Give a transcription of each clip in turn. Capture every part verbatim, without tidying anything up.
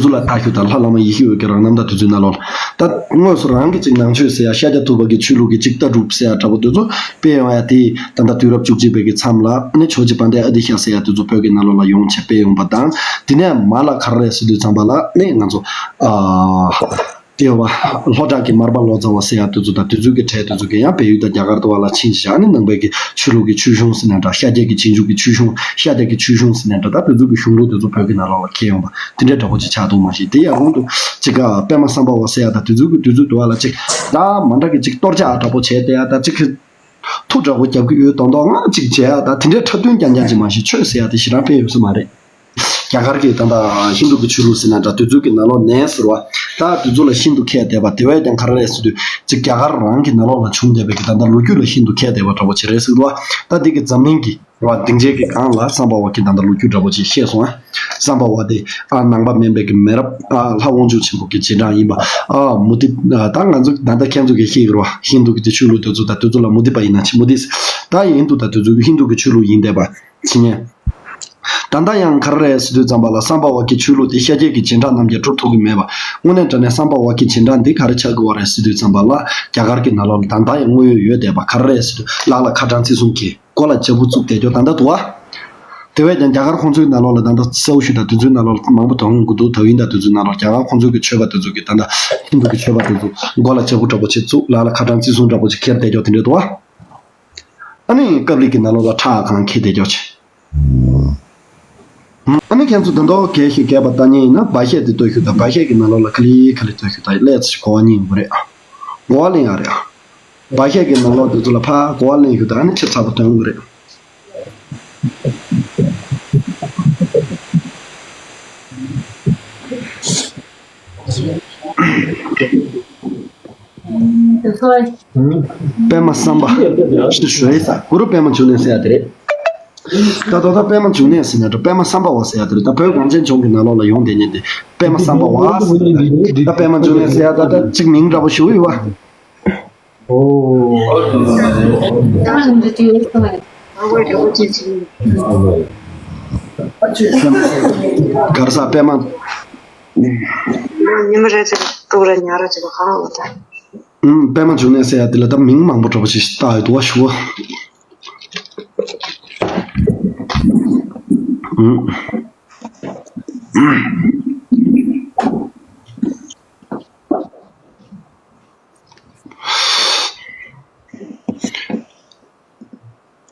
ཚོ་ལ་ལྟ་ཞུ་དང་ལྷ་བླ་མ་ཡེ་ཤེས་འོད་ཀྱི་རང་རྣམ་དང་དེ་ཚོའི་ནང་ལོགས་ལ། ད་དངོས་སུ་རང་གི་ཅིག་ནང་ཆོས་ཟེར་ཡ་ཤཱཀྱ་ཐུབ་པ་གི་ཆོས་ལུགས་ཀྱི་ཅིག་ལྟ་གྲུབ་ཟེར་ཡ་འདྲ་པོ་དེ་ཚོ་སྤེལ་ཡོང་ཡ་དེ་ད་ལྟ་དུས་རབས་བཅུ་གཅིག་པའི་གི་མཚམས་ལ་ནི་ཇོ་བོ་རྗེ་དཔལ་ལྡན་ཨ་ཏི་ཤ་ཟེར་ཡ་དེ་ཚོ་བོད་ཀྱི་ནང་ལོགས་ལ་ཡོང་བྱས་སྤེལ་ཡོང་པ་དང་། དེ་ནས་མ་ལ་ག་རེ་རེད་ཟེར་དུས་ཙམ་པ་ལ་ནི་ང་ཚོ་ཨ། དེ་བ། ལྷོ་བྲག་གི་མར་པ་ལོ་ཙཱ་བ་ཟེར་ཡ་དེ་ཚོ་དང་དེ་ཚོའི་གི་གྲས་དེ་ཚོ་གི་ཡང་བལ་ཡུལ་དང་རྒྱ་གར་དུ་བ་ལ་ཕྱིན་བཞག་ནི་ནང་པའི་གི་ཆོས་ལུགས་ཀྱི་ཆོས་གཞུང་ཟེར་ནའི་འདྲ། ཤཱཀྱ་གི་རྗེས་འཇུག་གི་ཆོས་གཞུང་། ཤཱཀྱ་གི་ཆོས་གཞུང་ཟེར་ནའི་འདྲ། ད་དེ་ཚོ་གི་གཞུང་ལུགས་དེ་ཚོ་བོད་ཀྱི་ནང་ལོགས་ལ་འཁྱེར་ཡོང་པ་དེ་འདྲའི་འདྲ་པོ་ཅིག་ཆགས་འདུག་མ་གཞི་དེ་ཡང་རུང་དུ་ཅིག་ག་པད་མ་བསམ་པ་བ་ཟེར་ཡ་དང་དེ་ཚོ་གི་དེ་ཚོ་དུ་བ་ལ་ཅིག་ད་མ་འདྲ་གི་ཅིག་གཏོར་རྒྱག་འདྲ་པོ་བྱས་ཏེ་ཡ་ད་ཅིག་གི་མཐུ་འདྲ་པོ་རྒྱབ་ཀྱི་ཡོད་མདོག་མདོག་ང་ཅིག་བྱས་ཡ་ད་དེ་འདྲའི་འཁྲབ་སྟོན་རྐྱང་རྐྱང་ཅིག་མ་གཞི་ཆོས་ཟེར་ཡ་དེ་ཞེ་དྲག་ཕན་ཡོད་ས་མ་རེད། རྒྱ་གར་གྱི་ད་ལྟ་ཧིན་རྡུ་གི་ཆོས་ལུགས་ཟེར་ན་འདྲ་དེ་ཚོ་གི་ནང་ལོགས་ནས་ཟེར་བ། ད་དེ་ཚོ་ལ་ཤིན་ཏུ་མཁས་བསྡད་པ་དེ་བས་ཀྱང་ག་རེ་རེད་ཟེར་དུས་ཅིག་རྒྱ་གར་རང་གི་ནང་ལོགས་ལ་བྱུང་བསྡད་པའི་གི་ད་ལྟ་ལོ་རྒྱུས་ལ་ཤིན་ཏུ་མཁས་བསྡད་པ་འདྲ་པོ་ཅིག་རེད་ཟེར་བ། ད་འདི་གི་འཛམ་གླིང་གི་བ་སྡིངས་ཆའི་གི་སྒང་ལ་བསམ་པ་བ་གི་ད་ལྟ་ལོ་རྒྱུས་འདྲ་པོ་ཅིག་བཤད་སོང་ཨ། བསམ་པ་བ་དེ་ཨ་ནང་པ་མིན་པའི་གི་མི་རབས་ཨ་ལྷ་དབང་ཕྱུག་ཆེན་པོ་གི་རྗེས་འབྲང་ཡིན་པ། ཨ་མུ་སྟེགས་ད་ང་ཚོ་ད་ལྟ་ཁྱེད་ཚོ་གི་ཤེས་ཀྱི་རེད་བ། ཧིན་རྡུ་གི་དེ་ཆོས་ལུགས་དེ་ཚོ་ད་དེ་ཚོ་ལ་མུ་སྟེགས་པ་ཡིན་ན་ཆི་མུ་སྟེགས་ད་ཡིན་འདུག་ད་དེ་ཚོ་གི་ཧིན་རྡུ་གི་ཆོས་ལུགས་ཡིན་བསྡད་པ། ཕྱི་ཉིན། ད་ལྟ་ཡང་ག་རེ་རེད་ཟེར་དུས་ཙམ་པ་ལ་བསམ་པ་བ་གི་ཆོས་ལུགས་དེ་ཤཱཀྱའི་གི་རྗེས་འབྲང་རྣམས་ཀྱིས་སྒྲུབ་ཐུབ་ཀྱི་མེད་པ། དངོས་གནས་དྲང་གནས་བསམ་པ་བ་གི་རྗེས་འབྲང་འདི་ག་རེ་ཆགས་ཀྱི་བ་རེད་ཟེར་དུས་ཙམ་པ་ལ་རྒྱ་གར་གྱི་ནང་ལོགས་ལ་ད་ལྟ་ཡང་དངོས་ཡོད་ཡོད་བསྡད་པ་ག་རེ་རེད་ཟེར་དུས་ལག་ལ་ཁ་བྲང་བརྩེགས་གསུམ་གྱིས་མགོ་ལ་བྱ་སྤུ་བཙུགས་བསྡད་ཀྱོག་ད་ལྟ་འདུག་བ། དེ་བས་ཀྱང་རྒྱ་གར་ཁོང་ཚོའི་ནང་ལོགས་ལ་ད་ལྟ་གསལ་བོ་ཞུ་དང་དེ་ཚོའི་ནང་ལོགས་ལ་མང་པོ་མཐོང་གི་འདུག་ད་ཡིན་ད་དེ་ཚོའི་ནང་ལོགས་རྒྱ་གར་ཁོང་ཚོའི་གི་ཆོས་པ་དེ་ཚོ་གི་ད་ལྟ་ཧིན་རྡུ་གི་ཆོས་པ་དེ་ཚོ་མགོ་ལ་བྱ་སྤུ་འདྲ་པོ་ཅིག་བཙུགས་ལག་ལ་ཁ་བྲང་བརྩེགས་གསུམ་འདྲ་པོ་ཅིག་འཁྱེར་བསྡད་ཀྱོག་དེ་འདྲ་འདུག་བ། ཨ་ནི་ཀབ་ལི་གི་ནང་ལོགས་ལ་ཁྲག་གང་འཁྱེར་བསྡད་ཀྱོག་ཆེ། ཨ་ནི་ཁྱེད་ཚོ་དོན་དག་གལ་ཞིག་གས་པ་ལྟ་ཉན་ཡིན་ན་བ་ཤད་དེ་ལྟོས་ཤོག་དང་བ་ཤད་ཀྱི་ནང་ལོགས་ལ་ཁ་ལི་ཁ་ལི་ལྟོས་ཤོག་དང་ལས་ཚེ་གོ་བ་ཉན་དགོས་རེད། གོ་བ་ལེན་ཡ་རེད། བ་ཤད་ཀྱི་ནང་ལོགས་དེ་ཚོ་ལ་ཕ་གོ་བ་ལེན་ཤོག་དང་ཨ་ནི་ཆེ་ཚ་པོ་དོན་དགོས་རེད། པད་མ་བསམ་པ། ཞུ་ཡི་ས་གུ་རུ་པད་མ་འབྱུང་གནས་ཟེར་ཡ་དེ་རེད། ད་ད་ལྟ་པད་མ་འབྱུང་གནས་ཟེར་ན་འགྲོ་པད་མ་བསམ་པ་བ་ཟེར་ཡ་དེ་རེད། ད་བོད་གངས་ཅན་ལྗོངས་ཀྱི་ནང་ལོགས་ལ་ཡོང་བསྡད་མཁན་དེ་པད་མ་བསམ་པ་བ་ཟེར་ཡ་དེ་རེད། ད་པད་མ་འབྱུང་གནས་ཟེར་ཡ་ད་ལྟ་གཅིག་མིང་འདྲ་པོ་ཞུ་ཡོད་བ། གར་ས་པད་མ། ཉི་མ་རེ་ཚེ་དྲུག་རེ་ཉ་རེ་ཚེ་གང་ལ་ད། ཨུམ། པད་མ་འབྱུང་གནས་ཟེར་ཡ་དེ་ལ་ད་མིང་མང་པོ་འདྲ་པོ་ཞིག་བཏགས་ཡོད་འདུག་བ་ཞུ་བ། ཨུམ།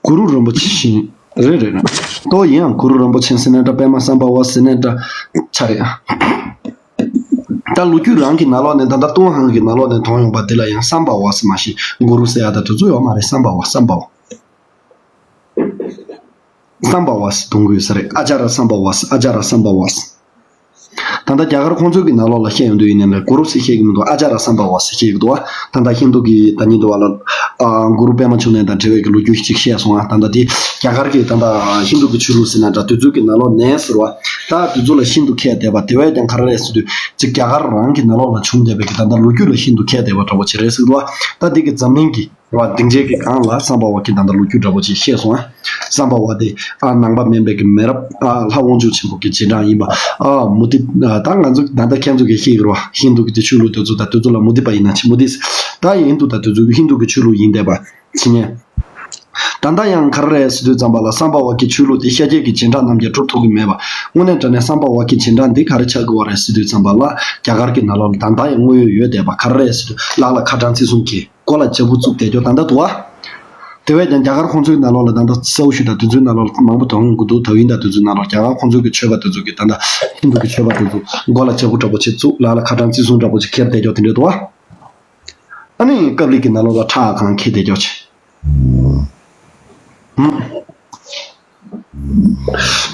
གུ་རུ་རིན་པོ་ཆེ་ཞིག་རེད་རེད་རེད། ཏོ་ཡིན་ཡང་གུ་རུ་རིན་པོ་ཆེ་ཟེར་ནའི་འདྲ་པད་མ་བསམ་པ་བ་ཟེར་ནའི་འདྲ་ཆ་རེད། ད་ལོ་རྒྱུས་རང་གི་ནང་ལོགས་ནས་ད་ལྟ་ཏུན་ཧོང་གི་ནང་ལོགས་ནས་མཐོང་ཡོང་པ་འདི་ལ་ཡང་བསམ་པ་བ་ཟེར་མ་ཤེས་གུ་རུ་ཟེར་ཡ་ད་དེ་ཚོ་ཡོད་མ་རེད། བསམ་པ་བ་བསམ་པ་བ། བསམ་པ་བ་ཟེར་གཏོང་དགོས་ས་རེད། ཨ་ཅཱ་ར་བསམ་པ་བ་ཟེར། ཨ་ཅཱ་ར་བསམ་པ་བ་ཟེར། ད་ལྟ་རྒྱ་གར་ཁོང་ཚོའི་གི་ནང་ལོགས་ལ་བཤད་ཡོང་དུས་ཡིན་ནའི་ལས་གུ་རུ་ཟེར་བཤད་གི་མི་འདུག་ཨ་ཅཱ་ར་བསམ་པ་བ་ཟེར་བཤད་གི་འདུག་ད་ལྟ་ཧིན་རྡུ་གི་ད་ཉིན་དུ་བ་ལ་ཨ་གུ་རུ་པད་མ་འབྱུང་གནས་དང་འབྲེལ་བའི་གི་ལོ་རྒྱུས་ཤིག་བཤད་སོང་ཨ། ད་ལྟ་དེ་རྒྱ་གར་གི་ད་ལྟ་ཧིན་རྡུ་གི་ཆོས་ལུགས་ཟེར་ན་འདྲ་དེ་ཚོའི་གི་ནང་ལོགས་ནས་ཟེར་བ། ད་དེ་ཚོ་ལ་ཤིན་ཏུ་མཁས་བསྡད་པ་དེ་བས་ཀྱང་ག་རེ་རེད་ཟེར་དུས་ཅིག་རྒྱ་གར་རང་གི་ནང་ལོགས་ལ་བྱུང་བསྡད་པའི་གི་ད་ལྟ་ལོ་རྒྱུས་ལ་ཤིན་ཏུ་མཁས་བསྡད་པ་འདྲ་པོ་ཅིག་རེད་ཟེར་གི་འདུག་ད་འདི་གི་འཛམ་གླིང་གི་རེད་བ། སྡིངས་ཆའི་གི་སྒང་ལ་བསམ་པ་བ་གི་ད་ལྟ་ལོ་རྒྱུས་འདྲ་པོ་ཅིག་བཤད་སོང་ཨ། བསམ་པ་བ་དེ་ཨ་ནང་པ་མིན་པའི་གི་མི་རབས་ཨ་ལྷ་དབང་ཕྱུག་ཆེན་པོ་གི་རྗེས་འབྲང་ཡིན་པ། ཨ་མུ་སྟེགས་ད་ང་ཚོ་ད་ལྟ་ཁྱེད་ཚོ་གི་ཤེས་ཀྱི་རེད་བ། ཧིན་རྡུ་གི་དེ་ཆོས་ལུགས་དེ་ཚོ་ད་དེ་ཚོ་ལ་མུ་སྟེགས་པ་ཡིན་ན་ཆི་མུ་སྟེགས་ད་ཡིན་འདུག་ད་དེ་ཚོ་གི་ཧིན་རྡུ་གི་ཆོས་ལུགས་ཡིན་བསྡད་པ་ཕྱི་ཉིན། ད་ལྟ་ཡང་ག་རེ་རེད་ཟེར་དུས་ཙམ་པ་ལ་བསམ་པ་བ་གི་ཆོས་ལུགས་དེ་ཤཱཀྱའི་གི་རྗེས་འབྲང་རྣམས་ཀྱིས་སྒྲུབ་ཐུབ་ཀྱི་མེད་པ། དངོས་གནས་དྲང་གནས་བསམ་པ་བ་གི་རྗེས་འབྲང་འདི་ག་རེ་ཆགས་ཀྱི་བ་རེད་ཟེར་དུས་ཙམ་པ་ལ་རྒྱ་གར་གི་ནང་ལོགས་ལ་ད་ལྟ་ཡང་དངོས་ཡོད་ཡོད་བསྡད་པ་ག་རེ་རེད་ཟེར་དུས་ལག་ལ་ཁ་བྲང་བརྩེགས་གསུམ་གྱིས། མགོ་ལ་བྱ་སྤུ་བཙུགས་བསྡད་ཀྱོག་ད་ལྟ་འདུག་བ། དེ་བས་ཀྱང་རྒྱ་གར་ཁོང་ཚོའི་ནང་ལོགས་ལ་ད་ལྟ་སའུ་ཤུ་དང་དེ་ཚོའི་ནང་ལོགས་མང་པོ་དོ་སྣང་གི་འདུག་ད་ཡིན་ད་དེ་ཚོའི་ནང་ལོགས་རྒྱ་གར་ཁོང་ཚོའི་གི་ཆོས་པ་དེ་ཚོ་གི་ད་ལྟ་ཧིན་རྡུ་གི་ཆོས་པ་དེ་ཚོ་མགོ་ལ་བྱ་སྤུ་འདྲ་པོ་ཅིག་བཙུགས་ལག་ལ་ཁ་བྲང་བརྩེགས་གསུམ་འདྲ་པོ་ཅིག་འཁྱེར་བསྡད་ཀྱོག་དེ་འདྲ་འདུག་བ། ཨ་ནི་ཀབ་ལི་གི་ནང་ལོགས་ལ་ཁྲག་གང་འཁྱེར་བསྡད་ཀྱོག་ཆེ།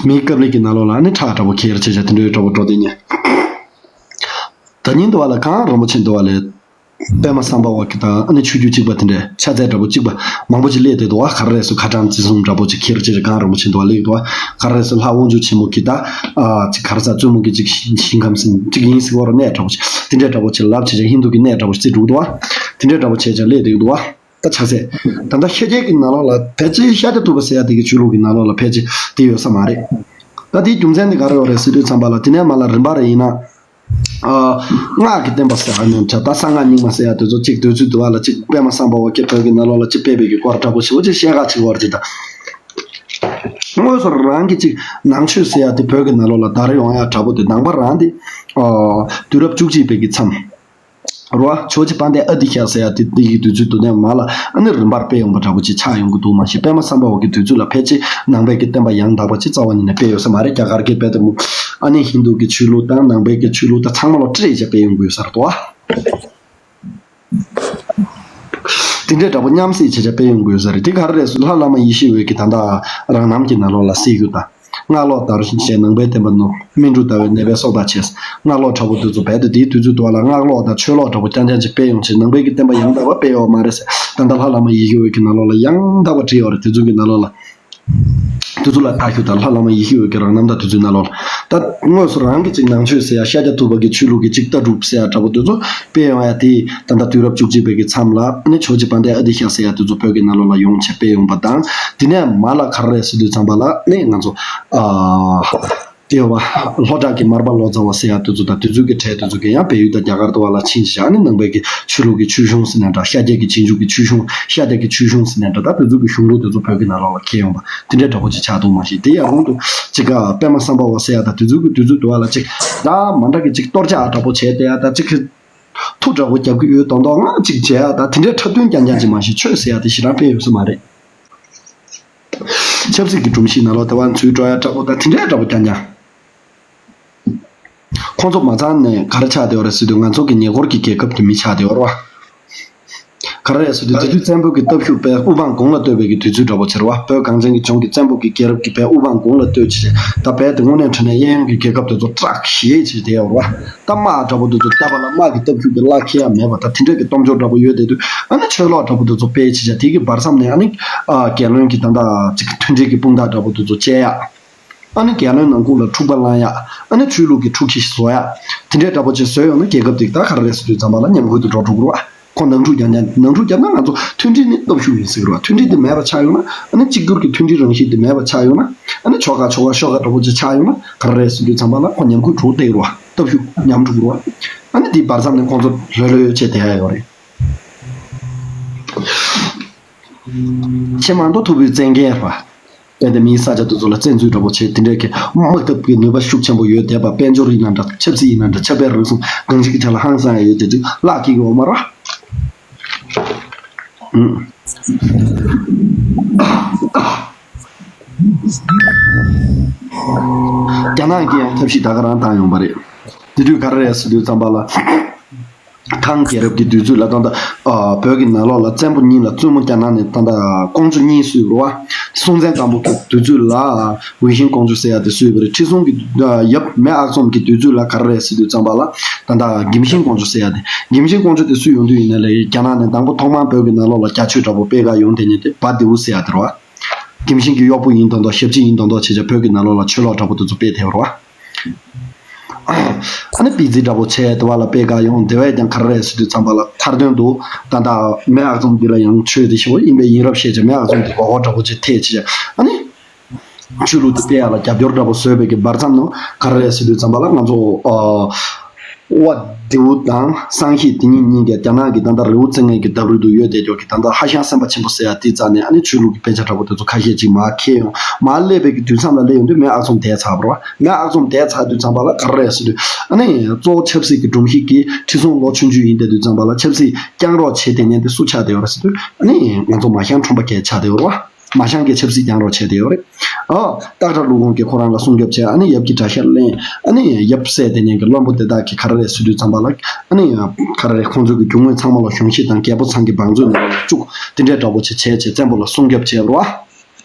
མིའི་ཀབ་ལི་གི་ནང་ལོགས་ལ་ཨ་ནི་ཁྲག་འདྲ་པོ་འཁྱེར་བྱས་བྱས་དེ་འདྲའི་འདྲ་པོ་འགྲོ་དེ་ཉེ། ད་ཉིན་འདུག་བ་ལ་གངས་རིན་པོ་ཆེ་འདུག་བ་ལས། པད་མ་བསམ་པ་བ་གི་དང་ཨ་ནི་ཆོས་བརྒྱུད་གཅིག་པ་དེ་འདྲས་ཕྱག་རྫས་འདྲ་པོ་གཅིག་པ་མང་པོ་ཅིག་སླེབས་བསྡད་འདུག་བ། ག་རེ་རེད་ཟེར་ཁ་བྲང་བརྩེགས་གསུམ་འདྲ་པོ་ཅིག་འཁྱེར་བྱས་གངས་རིན་པོ་ཆེ་འདུག་བ་སླེབས་འདུག་བ། ག་རེ་རེད་ཟེར་ལྷ་དབང་ཕྱུག་ཆེན་མོ་གི་ད་ཨ་ཅིག་ག་རེ་ཟེར་བཙུན་མོ་གི་ཅིག་ཞིང་ཁམས་ཟིན་ཅིག་ཡིན་ཟེར་བ་རོ་གནས་འདྲ་པོ་ཅིག་དེ་འདྲས་འདྲ་པོ་ཅིག་ལབ་བྱས་ཀྱང་ཧིན་རྡུ་གི་གནས་འདྲ་པོ་ཅིག་བརྩི་འདུག་འདུག་བ། དེ་འདྲས་འདྲ་པོ་བྱས་ཀྱང་སླེབས་བསྡད་འདུག་བ། ད་ཆ་ཚད། ད་ལྟ་ཤཱཀྱའི་གི་ནང་ལོགས་ལ་ཕལ་ཆེར་ཤཱཀྱ་ཐུབ་པ་ཟེར་ཡ་དེ་གི་ཆོས་ལུགས་གི་ནང་ལོགས་ལ་ཕལ་ཆེར་དེ་ཡོད་ས་མ་རེད། ད་དེའི་རྒྱུ་མཚན་དེ་ག་རེ་ཡོད་རེད་ཟེར་དུས་ཙམ་པ་ལ་དེ་ནས་མ་ལ་རིམ་པ་རེ་ཡིན་ན། ཨ། སྔགས་ཀྱི་བསྟན་པ་ཟེར་བ་ནས་འདྲ། ད་གསང་སྔགས་རྙིང་མ་ཟེར་ཡ་དེ་ཚོ་གཅིག་དུས་ཚོད་དུ་བ་ལ་གཅིག་པད་མ་སམ་བྷ་ཝ་གིས་བོད་ཀྱི་ནང་ལོགས་ལ་གཅིག་སྤེལ་བའི་གི་སྐོར་འདྲ་པོ་ཞེ་པོ་ཅིག་བཤད་ག་ཅིག་བར་ཅིག་དང་། དངོས་སུ་རང་གི་གཅིག་ནང་ཆོས་ཟེར་ཡ་དེ་བོད་ཀྱི་ནང་ལོགས་ལ་དར་ཡོང་ཡ་འདྲ་པོ་དེ་ནང་པ་རང་དེ། ཨ། དུས་རབས་བཅུ་གཅིག་པའི་གི་མཚམས། རོ། ཇོ་བོ་རྗེ་དཔལ་ལྡན་ཨ་ཏི་ཤ་ཟེར་ཡ་དེ་དེ་ཡི་དུས་ཚོད་དུ་ནས་མ་ལ་ཨ་ནི་རིམ་པར་སྤེལ་ཡོང་པ་འདྲ་པོ་ཅིག་ཆགས་ཡོང་གི་འདུག་མ་གཞི་པད་མ་སམ་བྷ་ཝ་གི་དུས་ཚོད་ལ་ཕལ་ཆེར་ནང་པའི་གི་བསྟན་པ་ཡང་དག་པ་ཅིག་རྩ་བ་ཉིད་ནས་སྤེལ་ཡོད་ས་མ་རེད། རྒྱ་གར་གྱི་རྦད་དེ་མོ་ཨ་ནི་ཧིན་དུ་གི་ཆོས་ལུགས་དང་ནང་པའི་གི་ཆོས་ལུགས་དང་ཚང་མ་ལ་སྤྲད་བྱས་སྤེལ་ཡོང་གི་ཡོད་ས་རེད་དོ། དེ་འདྲའི་འདྲ་པོ་མཉམ་བསྲེས་བྱས་བྱས་སྤེལ་ཡོང་དགོས་ས་རེད། དེ་ག་རེ་རེད་ཟེར་ལྷ་བླ་མ་ཡེ་ཤེས་འོད་ཀྱིས་ད་ལྟ་རང་རྣམ་གྱི་ནང་ལོགས་ལ་གསེར་གཡུ་དང་། སྔགས་ཀློག་དར་ཞིང་བྱས་ནང་པའི་བསྟན་པ་ནོར། སྨིན་དྲུག་ཟླ་བའི་ནད་པའི་སྲོག་དང་བཅས། སྔགས་ཀློག་འདྲ་པོ་དེ་ཚོ་རྦད་དེ་དེའི་དུས་ཚོད་དུ་བ་ལ་སྔགས་ཀློག་དང་ཆོས་ཀློག་འདྲ་པོ་རྐྱང་རྐྱང་ཅིག་སྤེལ་ཡོང་ཆེད་ནང་པའི་གི་བསྟན་པ་ཡང་དག་པ་སྤེལ་ཡོད་མ་རེད་ཟེར། ད་ལྟ་ལྷ་བླ་མ་ཡེ་ཤེས་འོད་ཀྱི་ནང་ལོགས་ལ་ཡང་དག་པ་བྲིས་ཡོད་རེད། དེ་ཚོ་གི་ནང་ལོགས་ལ། དེ་ཚོ་ལ་བརྟག་ཞུ་དང་ལྷ་བླ་མ་ཡེ་ཤེས་འོད་ཀྱི་རང་རྣམ་དང་དེ་ཚོའི་ནང་ལོགས་ལ། ད་དངོས་སུ་རང་གི་ཅིག་ནང་ཆོས་ཟེར་ཡ་ཤཱཀྱ་ཐུབ་པ་གི་ཆོས་ལུགས་ཀྱི་ཅིག་ལྟ་གྲུབ་ཟེར་ཡ་འདྲ་པོ་དེ་ཚོ་སྤེལ་ཡོང་ཡ་དེ་ད་ལྟ་དུས་རབས་བཅུ་གཅིག་པའི་གི་མཚམས་ལ་ནི་ཇོ་བོ་རྗེ་དཔལ་ལྡན་ཨ་ཏི་ཤ་ཟེར་ཡ་དེ་ཚོ་བོད་ཀྱི་ནང་ལོགས་ལ་ཡོང་བྱས་སྤེལ་ཡོང་པ་དང་། དེ་ནས་མ་ལ་ག་རེ་རེད་ཟེར་དུས་ཙམ་པ་ལ་ནི་ང་ཚོ་ཨ། དེ་བ། ལྷོ་བྲག་གི་མར་པ་ལོ་ཙཱ་བ་ཟེར་ཡ་དེ་ཚོ་དང་དེ་ཚོའི་གི་གྲས་དེ་ཚོ་གི་ཡང་བལ་ཡུལ་དང་རྒྱ་གར་དུ་བ་ལ་ཕྱིན་བྱས་ཨ་ནི་ནང་པའི་གི་ཆོས་ལུགས་ཀྱི་ཆོས་གཞུང་ཟེར་ནའི་འདྲ། ཤཱཀྱ་གི་རྗེས་འཇུག་གི་ཆོས་གཞུང་། ཤཱཀྱ་གི་ཆོས་གཞུང་ཟེར་ནའི་འདྲ། ད་དེ་ཚོའི་གི་གཞུང་ལུགས་དེ་ཚོ་བོད་ཀྱི་ནང་ལོགས་ལ་འཁྱེར་ཡོང་པ་དེ་འདྲའི་འདྲ་པོ་ཅིག་ཆགས་འདུག་མ་གཞི་དེ་ཡང་རུང་དུ་ཅིག་ག་པད་མ་སམ་བྷ་ཝ་ཟེར་ཡ་དང་དེ་ཚོའི་གི་དུས་ཚོད་དུ་བ་ལ་ཅིག་ད་མ་འདྲ་གི་ཅིག་གཏོར་རྒྱག་འདྲ་པོ་བྱས་བསྡད་ཡ་ད་ཅིག་གི་མཐུ་འདྲ་པོ་རྒྱབ་ཀྱི་ཡོད་མདོག་མདོག་ངང་ཅིག་བྱས་ཡ་ད་དེ་འདྲའི་འཁྲབ་སྟོན་རྐྱང་རྐྱང་ཅིག་མ་གཞི་ཆོས་ཟེར་ཡ་དེ་ཞེ་དྲག་དཔེ་ཡོད་ས་མ་རེད། ཆབ་སྲིད་ཀྱི་སྒྲོམ་གཞི་ནང་ལོགས་དེ་བ་འཛུལ་འགྲོ་ཡ་འདྲ་པོ་དང་དེ་འདྲའི་འདྲ་པོ་རྐྱང་རྐྱང་། ཁོང་ཚོ་མ་ཚང་ནས་ག་རེ་ཆགས་བསྡད་ཡོད་རེད་ཟེར་དུས་ང་ཚོ་གི་ཉེ་འཁོར་གྱི་རྒྱལ་ཁབ་ཀྱི་མི་ཆགས་བསྡད་ཡོད་རེད་བ། ག་རེ་རེད་ཟེར་དུས་དེ་དུས་བཙན་པོ་གི་སྟོབས་ཤུགས་དཔེ་དབུ་འཕང་དགུང་ལ་བསྟོད་པའི་གི་དུས་ཚོད་འདྲ་པོ་ཆགས་རེད་བ། བོད་གངས་ཅན་གྱི་ལྗོངས་ཀྱི་བཙན་པོ་གི་རྒྱལ་རབས་ཀྱི་དཔེ་དབུ་འཕང་དགུང་ལ་བསྟོད་བྱས་ད་རྦད་དེ་དངོས་གནས་དྲང་གནས་གཡས་གཡོན་གྱི་རྒྱལ་ཁབ་དེ་ཚོ་ཀྲག་ཞེ་བྱས་བསྡད་ཡོད་རེད་བ། ད་དམག་འདྲ་པོ་དེ་ཚོ་བཏབ་པ་ལ་དམག་གི་སྟོབས་ཤུགས་ཀྱི་གླ་འཁེལ་ཡ་མེད་པ་ད་དེ་འདྲ་གི་སྟོབས་འབྱོར་འདྲ་པོ་ཡོད་བསྡད་དུས་ཨ་ནི་ཆོས་ལོག་འདྲ་པོ་དེ་ཚོ་སྤེལ་བྱས་བྱས་དེ་གི་བར་མཚམས་ནས་ཨ་ནི་ཨ་རྒྱལ་བློན་གྱི་ད་ལྟ་ཅིག་མཐུན་སྒྲིལ་གྱི་དཔུང་རྟགས་འདྲ་པོ་དེ་ཚོ་བཅད་ཡ། ཨ་ནི་རྒྱལ་བློན་ནང་ཁུལ་ལ་འཁྲུག་པ་བསླང་ཡ། ཨ་ནི་ཆོས་ལུགས་ཀྱི་འཁྲུག་གཞི་བཟོ་ཡ། དེ་འདྲའི་འདྲ་པོ་ཅིག་བཟོས་ཡོང་ན་རྒྱལ་ཁབ་དེ་ད་ག་རེ་རེད་ཟེར་དུས་ཙམ་པ་ལ་ཉམས་རྒུད་དུ་འགྲོ་འགྲོ་གི་རེད་བ། ཁོ་ནང་འཁྲུག་རྒྱག་ན་ནང་འཁྲུག་རྒྱབ་ན་ང་ཚོ་མཐུན་སྒྲིལ་ནི་སྟོབས་ཤུགས་ཡིན་ཟེར་གི་རེད་བ། མཐུན་སྒྲིལ་དེ་མེད་པ་ཆགས་ཡོང་ན་ཨ་ནི་གཅིག་གྱུར་གྱི་མཐུན་སྒྲིལ་རང་བཞིན་དེ་མེད་པ་ཆགས་ཡོང་ན་ཨ་ནི་ཕྱོགས་ཁ་ཕྱོགས་ཁ་ཤོག་ཁ་འདྲ་པོ་ཅིག་ཆགས་ཡོང་ན་ག་རེ་རེད་ཟེར་དུས་ཙམ་པ་ལ་ཁོ་ཉམས་རྒུད་འགྲོ་བསྡད་ཀྱི་རེད་བ། སྟོབས་ཤུགས་ཉམས་འགྲོ་གི་རེད་བ། ཨ་ནི་དེའི་བར་མཚམས་ནས་ཁོང་ཚོ་ལྷོད་ལྷོད་བྱས་བསྡད་ཡ་ཡོད་རེད། ཆེས་མང་དུ་ཐུབ་པའི་བཙན་རྒྱལ་རེད་བ། དཔེ་དེ་མིའི་ས་ཆ་དེ་ཚོ་ལ་བཙན་འཛུལ་འདྲ་པོ་བྱས་དེ་འདྲའི་གི་དམག་འཐབ་ཀྱི་ནུས་པ་ཤུགས་ཆེན་པོ་ཡོད་བསྡད་པ། དཔལ་འབྱོར་ཡིན་ན་འདྲ་ཆབ་སྲིད་ཡིན་ན་འདྲ་ཆབ་དཔལ་རུལ་སུངས་གང་ཞིག་གི་ཆ་ལ་ཧང་སང་ཡ་ཡོད་བསྡད་དུས་བརླག་སྐྱེ་གི་འོ་མ་རེད་བ། རྒྱ་ནག་གིས་ཡང་ཐབས་ཤེས་ད་ག་རང་བཏང་ཡོང་པ་རེད། དེ་དུས་ག་རེ་རེད་ཟེར་དུས་ཙམ་པ་ལ། ཐང་རྒྱལ་རབས་ཀྱི་དུས་ཚོད་ལ་ད་ལྟ་ཨ་བོད་ཀྱི་ནང་ལོགས་ལ་བཙན་པོ་གཉིས་ལ་བཙུན་མོ་རྒྱ་ནག་ནས་ད་ལྟ་ཀོང་ཇོ་གཉིས་བསུས་པ་རེད་བ། སྲོང་བཙན་སྒམ་པོ་གི་དུས་ཚོད་ལ་ཝེ་ཤིང་ཀོང་ཇོ་ཟེར་ཡ་དེ་བསུས་པ་རེད། ཁྲི་སྲོང་གི་ཨ་ཡབ་མེས་ཨག་ཚོམ་གྱི་དུས་ཚོད་ལ་ག་རེ་རེད་ཟེར་དུས་ཙམ་པ་ལ་ད་ལྟ་གིམ་ཤིང་ཀོང་ཇོ་ཟེར་ཡ་དེ། གིམ་ཤིང་ཀོང་ཇོ་དེ་བསུས་ཡོང་དུས་ཡིན་ན་ལས་རྒྱ་ནག་ནས་དང་པོ་ཐོག་མར་བོད་ཀྱི་ནང་ལོགས་ལ་རྒྱ་ཆོས་འདྲ་པོ་སྤེལ་ག་ཡོང་དེ་ནས་དེ་བ་དེའུ་ཟེར་ཡ་དེ་རེད་བ། གིམ་ཤིང་གི་གཡོག་པོ་ཡིན་མདོག་མདོག་ཞབས་ཕྱི་ཡིན་མདོག་མདོག་བྱས་བྱས་བོད་ཀྱི་ནང་ལོགས་ལ་ཆོས་ལོག་འདྲ་པོ་དེ་ཚོ་སྤེལ་ཐེབས་པ་རེད་བ། ཨ་ནི་སྤུས་ཚད་འདྲ་པོ་བྱས་དེ་བ་ལ་སྤེལ་ག་ཡོང་། དེ་བས་ཀྱང་ག་རེ་རེད་ཟེར་དུས་ཙམ་པ་ལ་མཐར་དོན་དུ་ད་ལྟ་མེས་ཨག་ཚོམ་འདི་ལ་ཡང་ཆོས་དེ་ཞེ་པོ་ཡིན་པའི་ཡིན་རབས་བཤད་བྱས་མེས་ཨག་ཚོམ་འདི་མགོ་སྐོར་འདྲ་པོ་ཅིག་ཐེབས་བྱས་བྱས་ཨ་ནི་ཆོས་ལུགས་དེ་སྤེལ་ཡག་ལ་རྒྱབ་སྐྱོར་འདྲ་པོ་བཟོས་པའི་གི་བར་མཚམས་ནང་ག་རེ་རེད་ཟེར་དུས་ཙམ་པ་ལ་ང་ཚོ་ཨ་དབའ་དེའུ་དང་སང་ཤི་དེ་གཉིས་གཉིས་ཀྱིས་རྒྱ་ནག་གི་ད་ལྟ་རི་བོ་རྩེ་ལྔའི་གི་ལྡབ་རི་དུ་ཡོད་བསྡད་ཀྱོག་གི་ད་ལྟ་ཧ་ཤང་སེམས་དཔའ་ཆེན་པོ་ཟེར་ཡ་དེའི་རྩ་ནས་ཨ་ནི་ཆོས་ལུགས་ཀྱི་དཔེ་ཆ་འདྲ་པོ་དེ་ཚོ་ཁ་ཤས་ཅིག་མར་འཁྱེར་ཡོང་། མར་སླེབས་པའི་གི་དུས་མཚམས་ལ་སླེབས་ཡོང་དུས་མེས་ཨག་ཚོམ་འདས་ཚར་བ་རེད་བ། མེས་ཨག་ཚོམ་འདས་ཚར་དུས་ཙམ་པ་ལ་ག་རེ་རེད་ཟེར་དུས་ཨ་ནི་གཙོ་བོ་ཆབ་སྲིད་ཀྱི་སྒྲོམ་གཞི་གི་ཁྲི་སྲོང་ལོ་ཆུང་ཆུང་ཡིན་བསྡད་དུས་ཙམ་པ་ལ་ཆབ་སྲིད་བསྐྱངས་རོགས་བྱེད་བསྡད་མཁན་དེ་སུ་ཆགས་བསྡད་ཡོད་རེད་ཟེར་དུས་ཨ་ནི་ང་ཚོ་མ་ཤང་ཁྲོམ་པ་རྒྱལ་ཆགས་བསྡད་ཡོད་རེད་བ། མ་ཤང་གི་ཆབ་སྲིད་བསྐྱངས་རོགས་བྱས་བསྡད་ཡོད་རེད། ཨོ། སྟག་བྲག་ཀླུ་ཁོང་གིས་ཁོ་རང་ལ་སྲུང་སྐྱོབ་བྱས་ཨ་ནི་ཡབ་ཀྱི་གྲྭ་ཤག་ལེན། ཨ་ནི་ཡབ་བསད་བསྡད་མཁན་གྱི་བློན་པོ་དེ་དག་གིས་ག་རེ་རེད་ཟེར་དུས་ཙམ་པ་ལ་ཨ་ནི་ག་རེ་རེད། ཁོང་ཚོ་གི་རྒྱུ་དངོས་ཚང་མ་ལ་གཞུང་བཞེས་དང་རྒྱལ་པོ་ཚང་གི་བང་མཛོད་ནང་ལ་བཅུག་དེ་འདྲའི་འདྲ་པོ་ཅིག་བྱས་བྱས་བཙན་པོ་ལ་སྲུང་སྐྱོབ་བྱས་པ་རེད་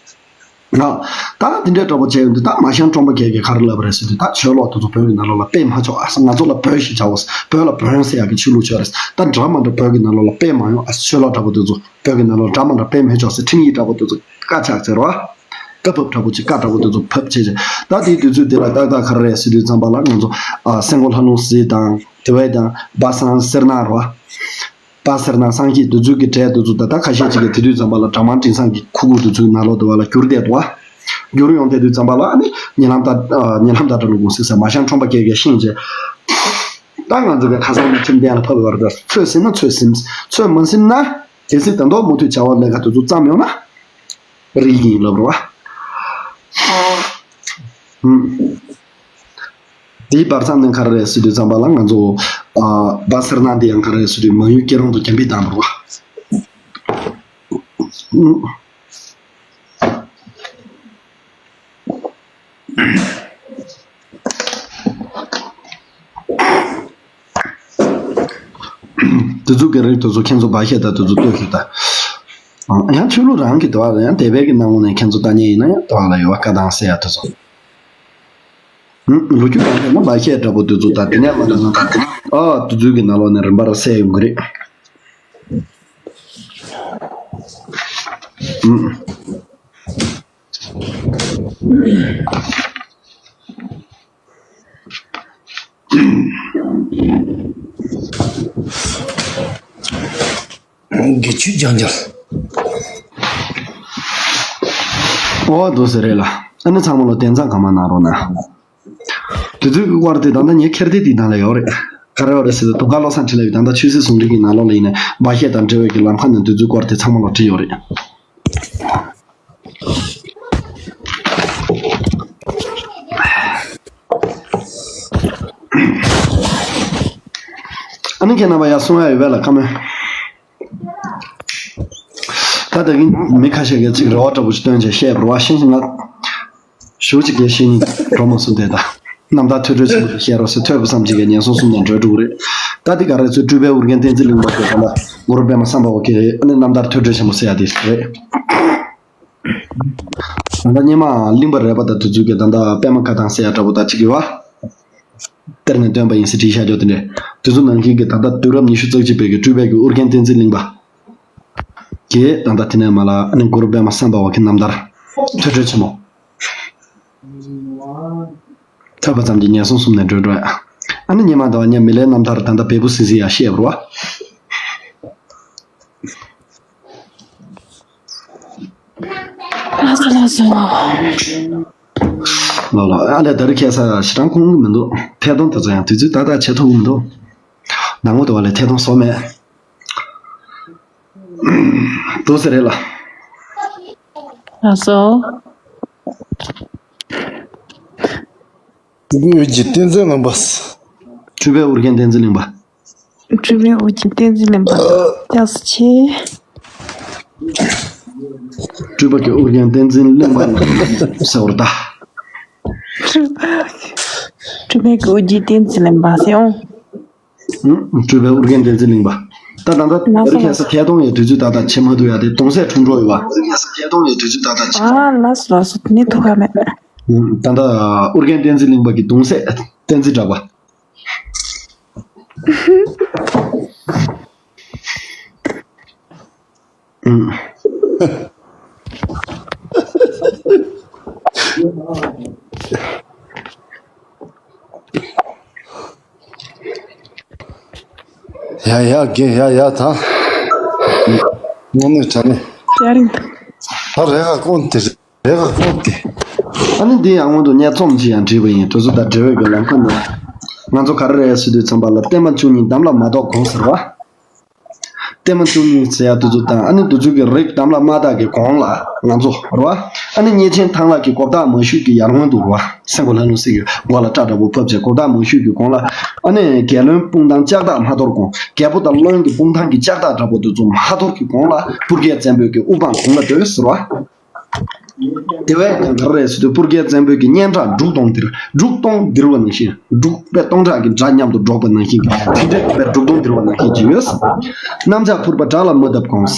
བ། ཨོ། ད་དེ་འདྲའི་འདྲ་པོ་བྱས་ཡོང་དུས་ད་མ་ཤང་ཁྲོམ་པ་རྒྱལ་གྱིས་ག་རེ་ལབ་པ་རེད་ཟེར་དུས་ད་ཆོས་ལོག་དེ་ཚོ་བོད་ཀྱི་ནང་ལོགས་ལ་སྤེལ་མ་ཆོག་ཨ། ང་ཚོ་ལ་བོན་ཞེས་བྱའོ། བོད་ལ་བོན་ཟེར་ཡག་གི་ཆོས་ལུགས་ཆོས་རེད། ད་འདྲ་མ་འདྲ་བོད་ཀྱི་ནང་ལོགས་ལ་སྤེལ་མ་ཡོང་ཨ། ཆོས་ལོག་འདྲ་པོ་དེ་ཚོ། བོད་ཀྱི་ནང་ལོགས་འདྲ་མ་འདྲ་སྤེལ་མི་ཆོག་ཟེར་ཁྲིམས་ཡིག་འདྲ་པོ་དེ་ཚོ་བཀའ་ཕྱག་ཟེར་བ། བཀའ་བབས་འདྲ་པོ་ཅིག་བཀའ་འདྲ་པོ་དེ་ཚོ་ཕབ་བྱས་བྱས། ད་དེའི་དུས་ཚོད་དེ་ལ་ཏག་ཏག་ག་རེ་རེད་ཟེར་དུས་ཙམ་པ་ལ་ང་ཚོ་ཨ་སེང་གོ་ལྷ་ལུང་ཟེར་དང་དེ་བས་ཀྱང་སྦ་སང་སེར་ནག་རེད་བ། སྦ་སེར་ནག་སང་ཤི་དེ་ཚོའི་གི་གྲས་དེ་ཚོ་ད་ལྟ་ཁ་ཤས་ཅིག་གིས་དེ་དུས་ཙམ་པ་ལ་གྲྭ་མང་དྲིན་བཟང་གི་ཁུ་ཁུ་དེ་ཚོའི་ནང་ལོགས་དེ་བ་ལ་བསྒྱུར་བསྡད་འདུག་བ། བསྒྱུར་ཡོང་བསྡད་དུས་ཙམ་པ་ལ་ཨ་ནི་ཉེ་ལམ་ད་ཉེ་ལམ་ད་ལྟ་ལུ་གུང་སི་ཟེར་མ་ཤང་ཁྲོམ་པ་རྒྱལ་གྱིས་ཤེས་བྱས། ད་ང་ཚོ་གི་ཁ་སང་ནས་ཁྲིམས་གཏན་ལ་ཕབ་ཡོད་རེད། ད་ཚོད་ཟིན་ན་ཚོད་ཟིན། ཚོད་མ་ཟིན་ན་གལ་སྲིད་ད་དུང་མུ་མཐུད་བྱ་བ་ལས་ཀ་དེ་ཚོ་བརྩམས་ཡོང་ན་རིགས་ཡིན་ལབ་རེད་བ། ཨུམ། དེའི་བར་མཚམས་ནས་ག་རེ་རེད་ཟེར་དུས་ཙམ་པ་ལ་ང་ཚོ་ཨ་སྦ་སེར་ནང་དེ་ཡང་ག་རེ་རེད་ཟེར་དུས་མ་ཡུལ་སྐྱེ་རུང་དུ་རྒྱ་མི་བཏང་བ་རེད་བ། ཨུམ། དེ་ཚོ་གི་རིགས་དེ་ཚོ་ཁྱེད་ཚོ་བ་ཤད་ད་དེ་ཚོ་ལྟོས་ཤིག་ད། ཡང་ཆོས་ལུགས་རང་གི་དེ་བ་ལ་ཡང་དད་པའི་གི་སྣང་ངོ་ནས་ཁྱེད་ཚོ་ལྟ་མཁན་ཡིན་ན་ཡང་དེ་བ་ལ་ཡོད་བ་བཀའ་དང་སེ་ཡ་དེ་ཚོ། ལོ་རྒྱུས་གང་ཡིན་ན་བ་ཤད་འདྲ་པོ་དེ་ཚོ་ད་དེ་ནས་མ་དང་ཨ་དེ་ཚོའི་གི་ནང་ལོགས་ནས་རིམ་པར་གསལ་ཡོང་གི་རེད། དགེ་ཆོས་ལྗང་ལྗང་། ཨོ་འདུག་ཟེར་རེད་ལ། ཨ་ནི་ཚང་མ་ལོ་དན་ཚང་གང་མ་གནང་རོགས་གནང་། དེ་ཚོའི་སྐོར་དེ་ད་ལྟ་ངའི་ཁེར་དེ་དེའི་ནང་ལ་ཡོད་རེད། ག་རེ་ཡོད་རེད་ཟེར་ན་དུང་དཀར་བློ་བཟང་འཕྲིན་ལས་ཀྱི་ད་ལྟ་ཆོས་སྲིད་ཟུང་འབྲེལ་གྱི་ནང་ལོགས་ལ་ཡིན་ན་བ་ཤད་དང་འབྲེལ་བའི་གི་ལམ་ཁ་ནང་དེ་ཚོའི་སྐོར་དེ་ཚང་མ་ལོ་བྲིས་ཡོད་རེད། ཨ་ནི་ཁྱེད་རྣམ་པ་ཡར་གསུང་ཡ་ཡོད་པས་ལ་ཁ་མོན། ད་ལྟ་གི་མི་ཁ་ཤས་ཀྱིས་ཚིག་རེ་བ་འདྲ་པོ་ཞིག་བཏོན་བྱས་བཤད་པར་བ་ཤིང་ཤིང་ང་ཞུ་གཅིག་གི་ཤེས་ཉིན་འགྲོ་མ་སོང་དེ་ད་རྣམ་ཐར་ཐོས་གྲོལ་ཆེན་པོ་བཤད་རོགས་ཟེར་ཐོས་པ་ཙམ་གཅིག་གིས་ཉེན་སྲུང་གསུམ་ནས་འགྲོལ་འགྲོ་གི་རེད། ད་འདི་ག་རེ་ཚོས་སྤྲུལ་པའི་ཨོ་རྒྱན་བསྟན་འཛིན་གླིང་པ་ཚོས་ད་ལ་གུ་རུ་པདྨ་སམྦྷ་ཝ་གི་ཨ་ནི་རྣམ་ཐར་ཐོས་གྲོལ་ཆེན་པོ་ཟེར་ཡ་དེ་རེད། ད་ལྟ་སྙེ་མ་གླིང་པ་རས་པ་དང་དེ་ཚོའི་གི་ད་ལྟ་པད་མ་བཀའ་ཐང་ཟེར་ཡ་འདྲ་པོ་ད་ཅིག་ཡོད་བ། གཏེར་ནས་བཏོན་པ་ཡིན་ཟེར་བྲིས་བཞག་རྒྱུ་དེ་འདྲས། དེ་ཚོ་ནང་བཞིན་གྱི་ད་ལྟ་དུས་རབས་ཉི་ཤུ་རྩ་གཅིག་པའི་གི་སྤྲུལ་པའི་གི་ཨོ་རྒྱན་བསྟན་འཛིན་གླིང་པ། གིས་ད་ལྟ་དེ་ནས་མ་ལ་ཨ་ནི་གུ་རུ་པདྨ་སམྦྷ་ཝ་གི་རྣམ་ཐར་ཐོས་གྲོལ་ཆེན་མོ། ཐོས་པ་ཙམ་གྱིས་ཉེན་སྲུང་གསུམ་ནས་འགྲོལ་འགྲོ་ཡ། ཨ་ནི་སྙེ་མ་ཟླ་བ་ཉ་མི་ལའི་རྣམ་ཐར་ད་ལྟ་བལ་པོ་སི་སི་ཡ་བཤད་པར་བ། ལགས་སོ་ལགས་སོ། ལོ་ལོ་ཨ་ལས་ད་རི་ཁ་ས་ཞེ་དྲག་ཁོང་གི་མི་འདུག་ཐད་གཏོང་དེ་ཚོ་ཡང་དུས་ཚོད་ཏག་ཏག་བྱེད་ཐུབ་ཀྱི་མི་འདུག་ནང་མོ་དེ་བ་ལས་ཐད་གཏོང་བཟོ་མེད། འདུག་ཟེར་རེད་ལ། ལགས་སོ། སྤྲུལ་པའི་ཨོ་རྒྱན་བསྟན་འཛིན་གླིང་པ། སྤྲུལ་པའི་ཨོ་རྒྱན་བསྟན་འཛིན་གླིང་པ། སྤྲུལ་པའི་ཨོ་རྒྱན་བསྟན་འཛིན་གླིང་པ། ལགས་སོ་ཆེ། སྤྲུལ་པ་གི་ཨོ་རྒྱན་བསྟན་འཛིན་གླིང་པ་ཟེར་བར་གདའ། སྤྲུལ་པ་གི་སྤྲུལ་པའི་གི་ཨོ་རྒྱན་བསྟན་འཛིན་གླིང་པ་ཟེར་འོང་། ཨུ། སྤྲུལ་པའི་ཨོ་རྒྱན་བསྟན་འཛིན་གླིང་པ། ད་ད་ད་ལགས་སོ་རི་ཁ་ས་ཐད་གཏོང་ཡི་དུས་ཚོད་ད་ད་བྱེད་མ་ཐུབ་ཡ་དེ་གདུང་སྲས་འཁྲུངས་འགྲོ་ཡོད་པ། ཨ་ལགས་སོ་ལགས་སོ་དེ་ནི་ཐུག་ག་མེད། ཨུ། ད་ད་ཨོ་རྒྱན་བསྟན་འཛིན་གླིང་པ་གི་གདུང་སྲས་བསྟན་འཛིན་གྲགས་པ། ཨུ། ཡ་ཡ་རྒན་ཡ་ཡ་ད། དངོས་གནས་དྲང་གནས། ཡ་རིང་། ད་རེ་ག་ཀོན་དེ་རེ་ག་ཀོན་དེ། ཨ་ནི་འདི་ཡང་སྔོན་དུ་ངས་རྩོམ་ཅིག་ཡང་བྲིས་པ་ཡིན། དེ་ཚོ་ད་འབྲེལ་བའི་གི་ལམ་ཁ་ནས། ང་ཚོ་ག་རེ་རེད་ཟེར་དུས་ཙམ་པ་ལ་བརྟན་མ་བཅུ་གཉིས་འདམ་ལ་མ་གཏོགས་གོང་ཟེར་བ། བརྟན་མ་བཅུ་གཉིས་ཟེར་ཡ་དེ་ཚོ་དང་ཨ་ནི་དེ་ཚོ་གི་རིགས་འདམ་ལ་མ་བཏགས་ཀྱི་གོང་ལ་ང་ཚོ་རེད་བ། ཨ་ནི་གཉེར་ཆེན་ཐང་ལག་གི་གོ་བརྡ་མ་ཞུས་ཀྱི་ཡར་སྔོན་དུ་རེད་བ། སེང་གོ་ལྷ་ལུང་སྲིད་ཀྱི་མགོ་ལ་སྐྲ་འདྲ་པོ་ཕབ་བྱས་གོ་བརྡ་མ་ཞུས་ཀྱི་གོང་ལ། ཨ་ནི་རྒྱལ་བློན་སྤུངས་ཐང་ལྕགས་ཐག་མ་གཏོར་གོང་རྒྱལ་པོ་དང་བློན་གྱི་སྤུངས་ཐང་གི་ལྕགས་ཐག་འདྲ་པོ་དེ་ཚོ་མ་གཏོར་གྱི་གོང་ལ་སྤུར་རྒྱལ་བཙན་པོའི་གི་དབུ་འཕང་གོང་ལ་སྡོད་ཟེར་བ། དེ་བས་ཀྱང་ག་རེ་རེད་ཟེར་དུས་སྤུར་རྒྱལ་བཙན་པོའི་གི་སྙན་གྲགས་འབྲུག་སྟོང་ལྡིར། འབྲུག་སྟོང་ལྡིར་བ་ནང་བཞིན། འབྲུག་པའི་སྟོང་ཕྲག་གི་སྒྲ་མཉམ་དུ་སྒྲོག་པ་ནང་བཞིན་གྱི་དེ་འདྲའི་སྤུར་རྒྱལ་འབྲུག་སྟོང་ལྡིར་བ་ནང་བཞིན་གྱི་ཡོད། གནམ་ལྕགས་ཕུར་པ་བྲག་ལ་མ་བཏབ་གོང་།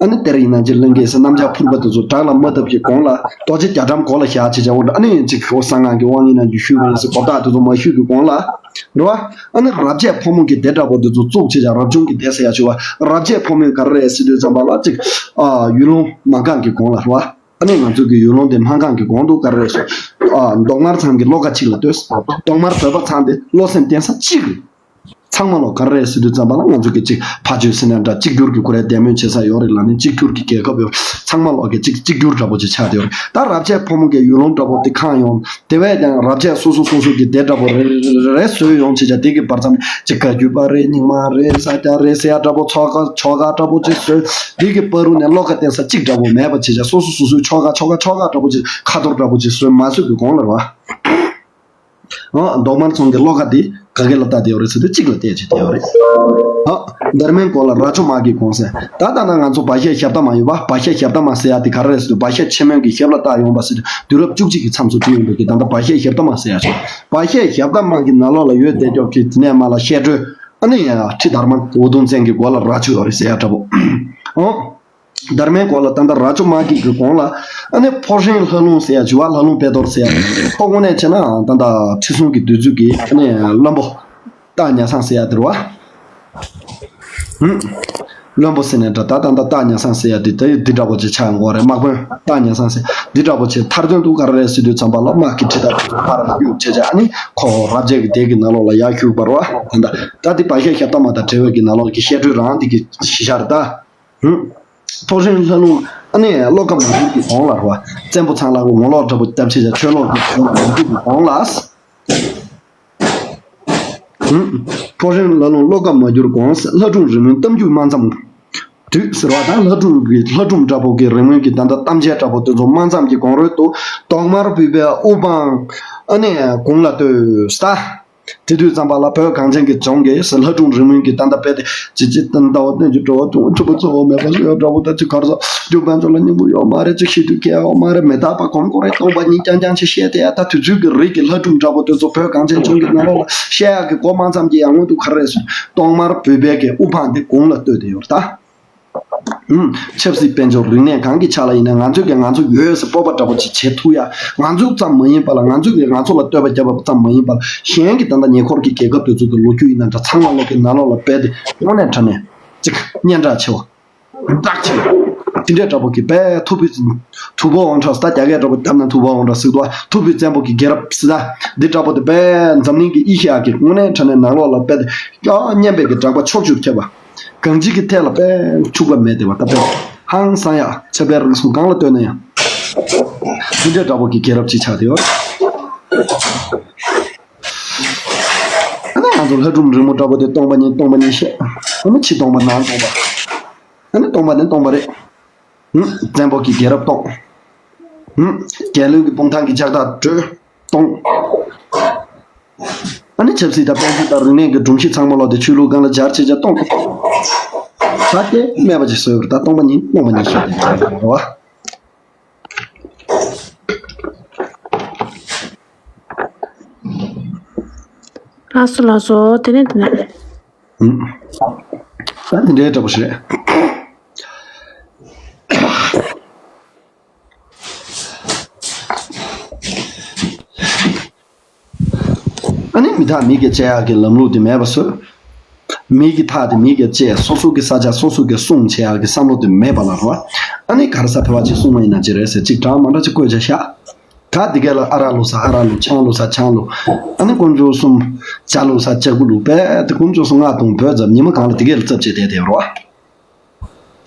ཨ་ནི་དེར་ཡིན་ན་ཅི་ལེན་གེ་ཟེར། གནམ་ལྕགས་ཕུར་པ་དེ་ཚོ་བྲག་ལ་མ་བཏབ་ཀྱི་གོང་ལ་རྡོ་རྗེ་རྒྱ་གྲམ་མགོ་ལ་བཞག་བྱས་བྱ་བ་འདྲ། ཨ་ནི་ཅིག་ཨོ་གསང་སྔགས་ཀྱི་དབང་ཡིན་ན་ཅི་ཞུས་པ་ཡིན་ཟེར་གོ་བརྡ་དེ་ཚོ་མ་ཞུས་ཀྱི་གོང་ལ། རེད་བ། ཨ་ནི་རབ་བྱེད་ཕོ་མོ་གི་སྡེ་འདྲ་པོ་འདི་ཚོ་བཙུགས་བྱས་ཀྱང་རབ་བྱུང་གི་སྡེ་ཟེར་ཡ་ཆུ་བ་རབ་བྱེད་ཕོ་མོས་ག་རེ་རེད་ཟེར་དུས་ཙམ་པ་ལ་ཅིག་ཨ་ཡུལ་ལུང་མ་འགག་གི་གོང་ལ་རེད་བ། ཨ་ནི་ང་ཚོ་གི་ཡུལ་ལུང་དེ་མ་འགག་གི་གོང་དུ་ག་རེ་རེད་ཟེར། ཨ་མདོག་དམར་ཚང་གི་བློ་ཁ་གཅིག་ལ་ལྟོས། མདོག་དམར་བོད་པ་ཚང་དེ་བློ་སེམས་བརྟན་ས་གཅིག་རེད། ཚང་མ་ལོག་ག་རེ་རེད་ཟེར་དུས་ཙམ་པ་ལ། ང་ཚོ་གི་གཅིག་ཕ་ཆོས་ཟེར་ན་འདྲ། གཅིག་གྱུར་གྱི་ཁོ་རའི་དད་མོས་བྱེད་ས་ཡོད་རེད་ལབ་ནས། གཅིག་གྱུར་གྱི་རྒྱལ་ཁབ་ཡོད། ཚང་མ་ལོག་གི་གཅིག་གཅིག་གྱུར་འདྲ་པོ་ཅིག་ཆགས་བསྡད་ཡོད་རེད། ད་རབ་བྱེད་ཕོ་མོ་གི་ཡུལ་ལུང་འདྲ་པོ་དེ་གང་ཡོང་། དེ་བས་ཀྱང་རབ་བྱེད་སོ་སོ་སོ་སོ་གི་སྡེ་འདྲ་པོ་རེ་རེ་རེ་རེ་བཟོས་ཡོང་བྱེད་བྱ། དེ་གི་བར་མཚམས་ཅིག་བཀའ་བརྒྱུད་པ་རེད། རྙིང་མ་རེད། ས་སྐྱ་རེད་ཟེར་ཡ་འདྲ་པོ། ཆོ་ག་ཆོ་ག་འདྲ་པོ་ཅིག་བཟོས། དེ་གི་བར་རུ་ནས་བློ་ཁ་གཏད་ས་གཅིག་འདྲ་པོ་མེད་པ་བྱེད་བྱ། སོ་སོ་སོ་སོའི་ཆོ་ག་ཆོ་ག་ཆོ་ག་འདྲ་པོ་ཅིག་ཁ་ཐོར་འདྲ་པོ་ཅིག་བཟོས་མ་བཟོས་ཀྱི་གོང་ལ་རེད་བ། ཨོ། མདོག་དམར་ཚོང་གི་བློ་ཁ་དེ་ག་གེ་ལ་ལྟ་དེ་ཡོད་རེད་ཟེར་དུས་གཅིག་ལ་ལྟ་བྱེད་དེ་ཡོད་རེད། ཨོ། དྷརྨའི་སྐོར་ལ་རྭ་ཅོ་དམག་གིས་དགོངས་ཟེར། ད་ད་ལྟ་ང་ཚོ་བ་ཤད་ཞབས་ཐ་མ་ཡོད་པ། བ་ཤད་ཞབས་ཐ་མ་ཟེར་ཡ་དེ་ག་རེ་རེད་ཟེར་དུས། བ་ཤད་ཆེན་མོའི་གི་ཞབས་ལ་བཏགས་ཡོང་བ་ཟེར་དུས། དུས་རབས་བཅུ་གཅིག་གི་མཚམས་སུ་བྲིས་ཡོང་བའི་གི་ད་ལྟ་བ་ཤད་ཞབས་ཐ་མ་ཟེར་ཡ་ཅིག་བ་ཤད་ཞབས་ཐ་མ་གི་ནང་ལོགས་ལ་ཡོད་བསྡད་ཀྱོག་གི་དེ་ནས་མར་ལ་བཤད་སྒྲོས། ཨ་ནི་ཡ་ཁྲི་དྷརྨ་འུ་དུམ་བཙན་གྱི་མགོ་ལ་རྭ་ཅོ་ཡོད་རེད་ཟེར་ཡ་འདྲ་པོ། ཨོ། དྷརྨའི་སྐོར་ལ་ད་ལྟ་རྭ་ཅོ་དམག་གི་གི་གོང་ལ། ཨ་ནི་ཕོ་བྲང་ལྷ་ལུང་ཟེར་ཡ། བྱེ་བ་ལྷ་ལུང་དཔལ་རྡོར་ཟེར་ཡ། ཁོ་དངོས་གནས་བྱས་ན་ད་ལྟ་ཁྲི་སྲོང་གི་བདུད་རྩི་གི་ཨ་ནི་བློན་པོ་སྟག་ཉ་ཚང་ཟེར་ཡ་དེ་རེད་བ། ཧུམ། བློན་པོ་ཟེར་ནས་འདྲ། ད་ད་ལྟ་སྟག་ཉ་ཚང་ཟེར་ཡ་དེ་ད་འདི་འདྲ་པོ་ཅིག་ཆགས་ཡོང་གི་རེད། དམག་དཔོན་སྟག་ཉ་ཚང་ཟེར་འདི་འདྲ་པོ་ཅིག་མཐར་དོན་དུ་ག་རེ་རེད་ཟེར་དུས་ཙམ་པ་ལ། དམག་གི་ཁྲི་དང་དེ་ཚོ་ཕར་བསྐྱུར་བྱས་བྱས། ཨ་ནི་ཁོ་རབ་བྱེད་ཀྱི་སྡེ་གི་ནང་ལོགས་ལ་ཡར་བཞུགས་པ་རེད་བ། ད་ད་ད་འདི་བ་ཤད་ཞབས་ཐ་མ་དང་འབྲེལ་བའི་གི་ནང་ལོགས་ཀྱི་བཤད་སྒྲོས་རང་འདི་གི་གཞི་ཆགས་རེད་ད། ཧུམ། ཕོ་བྲང་ལྷ་ལུང་། ཨ་ནི་བློ་ཁ་མ་བསྒྱུར་གྱི་གོང་ལ་རེད་བ། བཙན་པོ་ཚང་ལ་ངོ་ལོག་འདྲ་པོ་བརྒྱབ་བྱས་བྱས། ཆོས་ལོག་གི་གོང་ལ་མ་བསྒྱུར་གྱི་གོང་ལ། ཧུམ། ཕོ་བྲང་ལྷ་ལུང་བློ་ཁ་མ་བསྒྱུར་གོང་། ལྷ་སྒྲུང་རིང་མོའི་གཏམ་རྒྱུད་དམག་མཚམས་བསྡུས་ཟེར་བ་དང་། ལྷ་སྒྲུང་གི་ལྷ་སྒྲུང་འདྲ་པོ་གི་རིང་མོའི་གི་ད་ལྟ་གཏམ་འཆལ་འདྲ་པོ་དེ་ཚོ་དམག་མཚམས་ཀྱི་གོང་རོལ་དུ། དོག་དམར་བོད་པའི་དབུ་འཕང་ཨ་ནི་དགུང་ལ་བསྟོད་ཟེར། དེ་དུས་ཙམ་པ་ལ་བོད་གངས་ཅན་གྱི་ལྗོངས་ཀྱི་ལྷ་སྒྲུང་རིང་མོའི་གི་ད་ལྟ་དཔེ་དེ། ཇི་ཇི་ཏན་ཏའོ་བསྟན་གྱི་འགྲོ་བ་དུང་ཕྲུ་གུ་གཙོ་བོ་མེད་པ་ཞིག་ཡོད་འདྲ་པོ། ད་ཅི་གར་ས་རྒྱུ་དཔལ་འབྱོར་ལ་སྙིང་པོ་ཡོད་མ་རེད། ཅི་ཤེས་དུས་སྐྱེ་ཡོད་མ་རེད། མི་རྟག་པ་གོམ་གོ་རེད། སྟོང་པ་ཉིད་རྐྱང་རྐྱང་ཅིག་བཤད་དེ་ཡ། ད་དུས་ཚོད་ཀྱི་རིགས་ཀྱི་ལྷ་སྒྲུང་འདྲ་པོ་དེ་ཚོ་བོད་གངས་ཅན་ལྗོངས་ཀྱི་ནང་ལོགས་ལ་བཤད་ཡག་གི་འགོ་དམག་མཚམས་ཀྱི་ཡར་སྔོན་དུ་ག་རེ་རེད་ཟེར། དོག་དམར་བོད་པའི་གི་དབུ་འཕང་དེ་དགུང་ལ་བསྟོད་དེ་ཡོད་རེད་ད། ཨུམ། ཆབ་སྲིད་དཔལ་འབྱོར་རིག་གནས་གང་གི་ཆ་ལ་ཡིན་ན། ང་ཚོས་ཀྱང་ང་ཚོ་ཡོད་ཟེར་སྤོབས་པ་འདྲ་པོ་ཅིག་བྱེད་ཐུབ་ཡ། ང་ཚོ་ཙམ་མ་ཡིན་པ་ལ། ང་ཚོས་ཀྱིས་ང་ཚོ་ལ་བསྟོད་པ་བརྒྱབ་པ་ཙམ་མ་ཡིན་པ་ལ། གཞན་གྱི་ད་ལྟ་ཉེ་འཁོར་གྱི་རྒྱལ་ཁབ་དེ་ཚོ་གི་ལོ་རྒྱུས་ཡིན་ན་འདྲ། ཚང་མ་ལོག་གི་ནང་ལོགས་ལ་རྦད་དེ་དངོས་གནས་དྲང་གནས་ཅིག་སྙན་གྲགས་ཆེ་བ། བཀྲག་ཆེ་བ། དེ་འདྲའི་འདྲ་པོ་གི་དཔེ་ཐུབ་པའི་དུ་བ་ཝང་ཁྲ་ཟེར། ད་རྒྱ་སྐད་འདྲ་པོ་བརྒྱབ་ན་དུ་བ་ཝང་ཁྲ་ཟེར་གི་འདུག་བ། ཐུབ་པའི་བཙན་པོ་གི་རྒྱལ་རབས་ཟེར། ད་འདི་འདྲ་པོ་དེ་དཔེ་འཛམ་གླིང་གི་ཨེ་ཤེ་ཡ་གི་དངོས་གནས་དྲང་གནས་ནང་ལོགས་ལ་དཔེ་དེ་ཡང་སྙན་པའི་གི་གྲགས་པ་ཕྱོགས་བཅུར་ཁྱབ་པ། གང་ཅི་གི་ཐད་ལ་དཔེ་འཁྱུག་པ་མེད་དེ་བ། ད་དཔེ་ཧང་སང་ཡ། ཆབ་དཔལ་རིག་གཞུང་གང་ལ་ལྟོས་ན་ཡང་། འདི་འདྲའི་འདྲ་པོ་གི་རྒྱལ་རབས་ཅིག་ཆགས་དེ་ཡོད། ཨ་ནི་ང་ཚོ་ལྷ་སྒྲུང་རིང་མོ་འདྲ་པོ་དེ་སྟོང་པ་ཉིད་སྟོང་པ་ཉིད་བཤད། ཨ་ནི་ཕྱི་སྟོང་པ་ནང་སྟོང་པ། ཨ་ནི་སྟོང་པ་ནི་སྟོང་པ་རེད། ཧུམ། བཙན་པོ་གི་རྒྱལ་རབས་སྟོང་། ཧུམ། རྒྱལ་བློན་གྱི་དཔུང་ཐང་གི་ལྕགས་ཐག་བྲོས། སྟོང་། ཨ་ནི་ཆབ་སྲིད་དང་དཔལ་འབྱོར་དང་རིག་གནས་ཀྱི་སྒྲོམ་གཞི་ཚང་མ་ལོག་དེ་ཆོས་ལུགས་སྒང་ལ་སྦྱར་བྱས་བྱས་སྟོང་། ད་དེ་སྨྲས་པ་ཅིག་བཟོས་པ་རེད། ད་སྟོང་པ་ཉིད་སྟོང་པ་ཉིད་བཤད་དེ་རེད་བ། ལགས་སོ་ལགས་སོ། དེ་ནས་དེ་ནས། ཨུམ། ད་དེ་འདྲའི་འདྲ་པོ་ཞིག་རེད། ཨ་ནི་མི་ཐག་མི་གིས་བཅད་ཡག་གི་ལམ་ལུགས་དེ་མེད་པ་བཟོས། མི་གི་ཐག་དེ་མི་གིས་བཅད། སོ་སོ་གི་ས་ཆ་སོ་སོ་གིས་སྲུང་བྱེད་ཡག་གི་བསམ་བློ་དེ་མེད་པ་ལ་རོ། ཨ་ནི་ག་རེ་ཟ་ཕལ་བ་ཅིག་སྲུང་བ་ཡིན་ན་ཅི་རེད་ཟེར། ཅིག་འདྲ་མ་འདྲ་ཅིག་བཀོད་བྱས་བཞག་ད་འདི་ག་ལ་ཨ་ར་བླུགས་ས་ཨ་ར་བླུགས། ཆང་བླུགས་ས་ཆང་བླུགས། ཨ་ནི་དཀོན་མཆོག་གསུམ་ཇ་བླུགས་ས་ཇ་ཁུ་བླུགས། རྦད་དེ་དཀོན་མཆོག་གསུམ་སྔགས་གཏོང་བོད་ཚབ། ཉི་མ་གང་ལ་འདི་ག་ལ་ཚབ་བྱེད་བསྡད་དེ་རོ།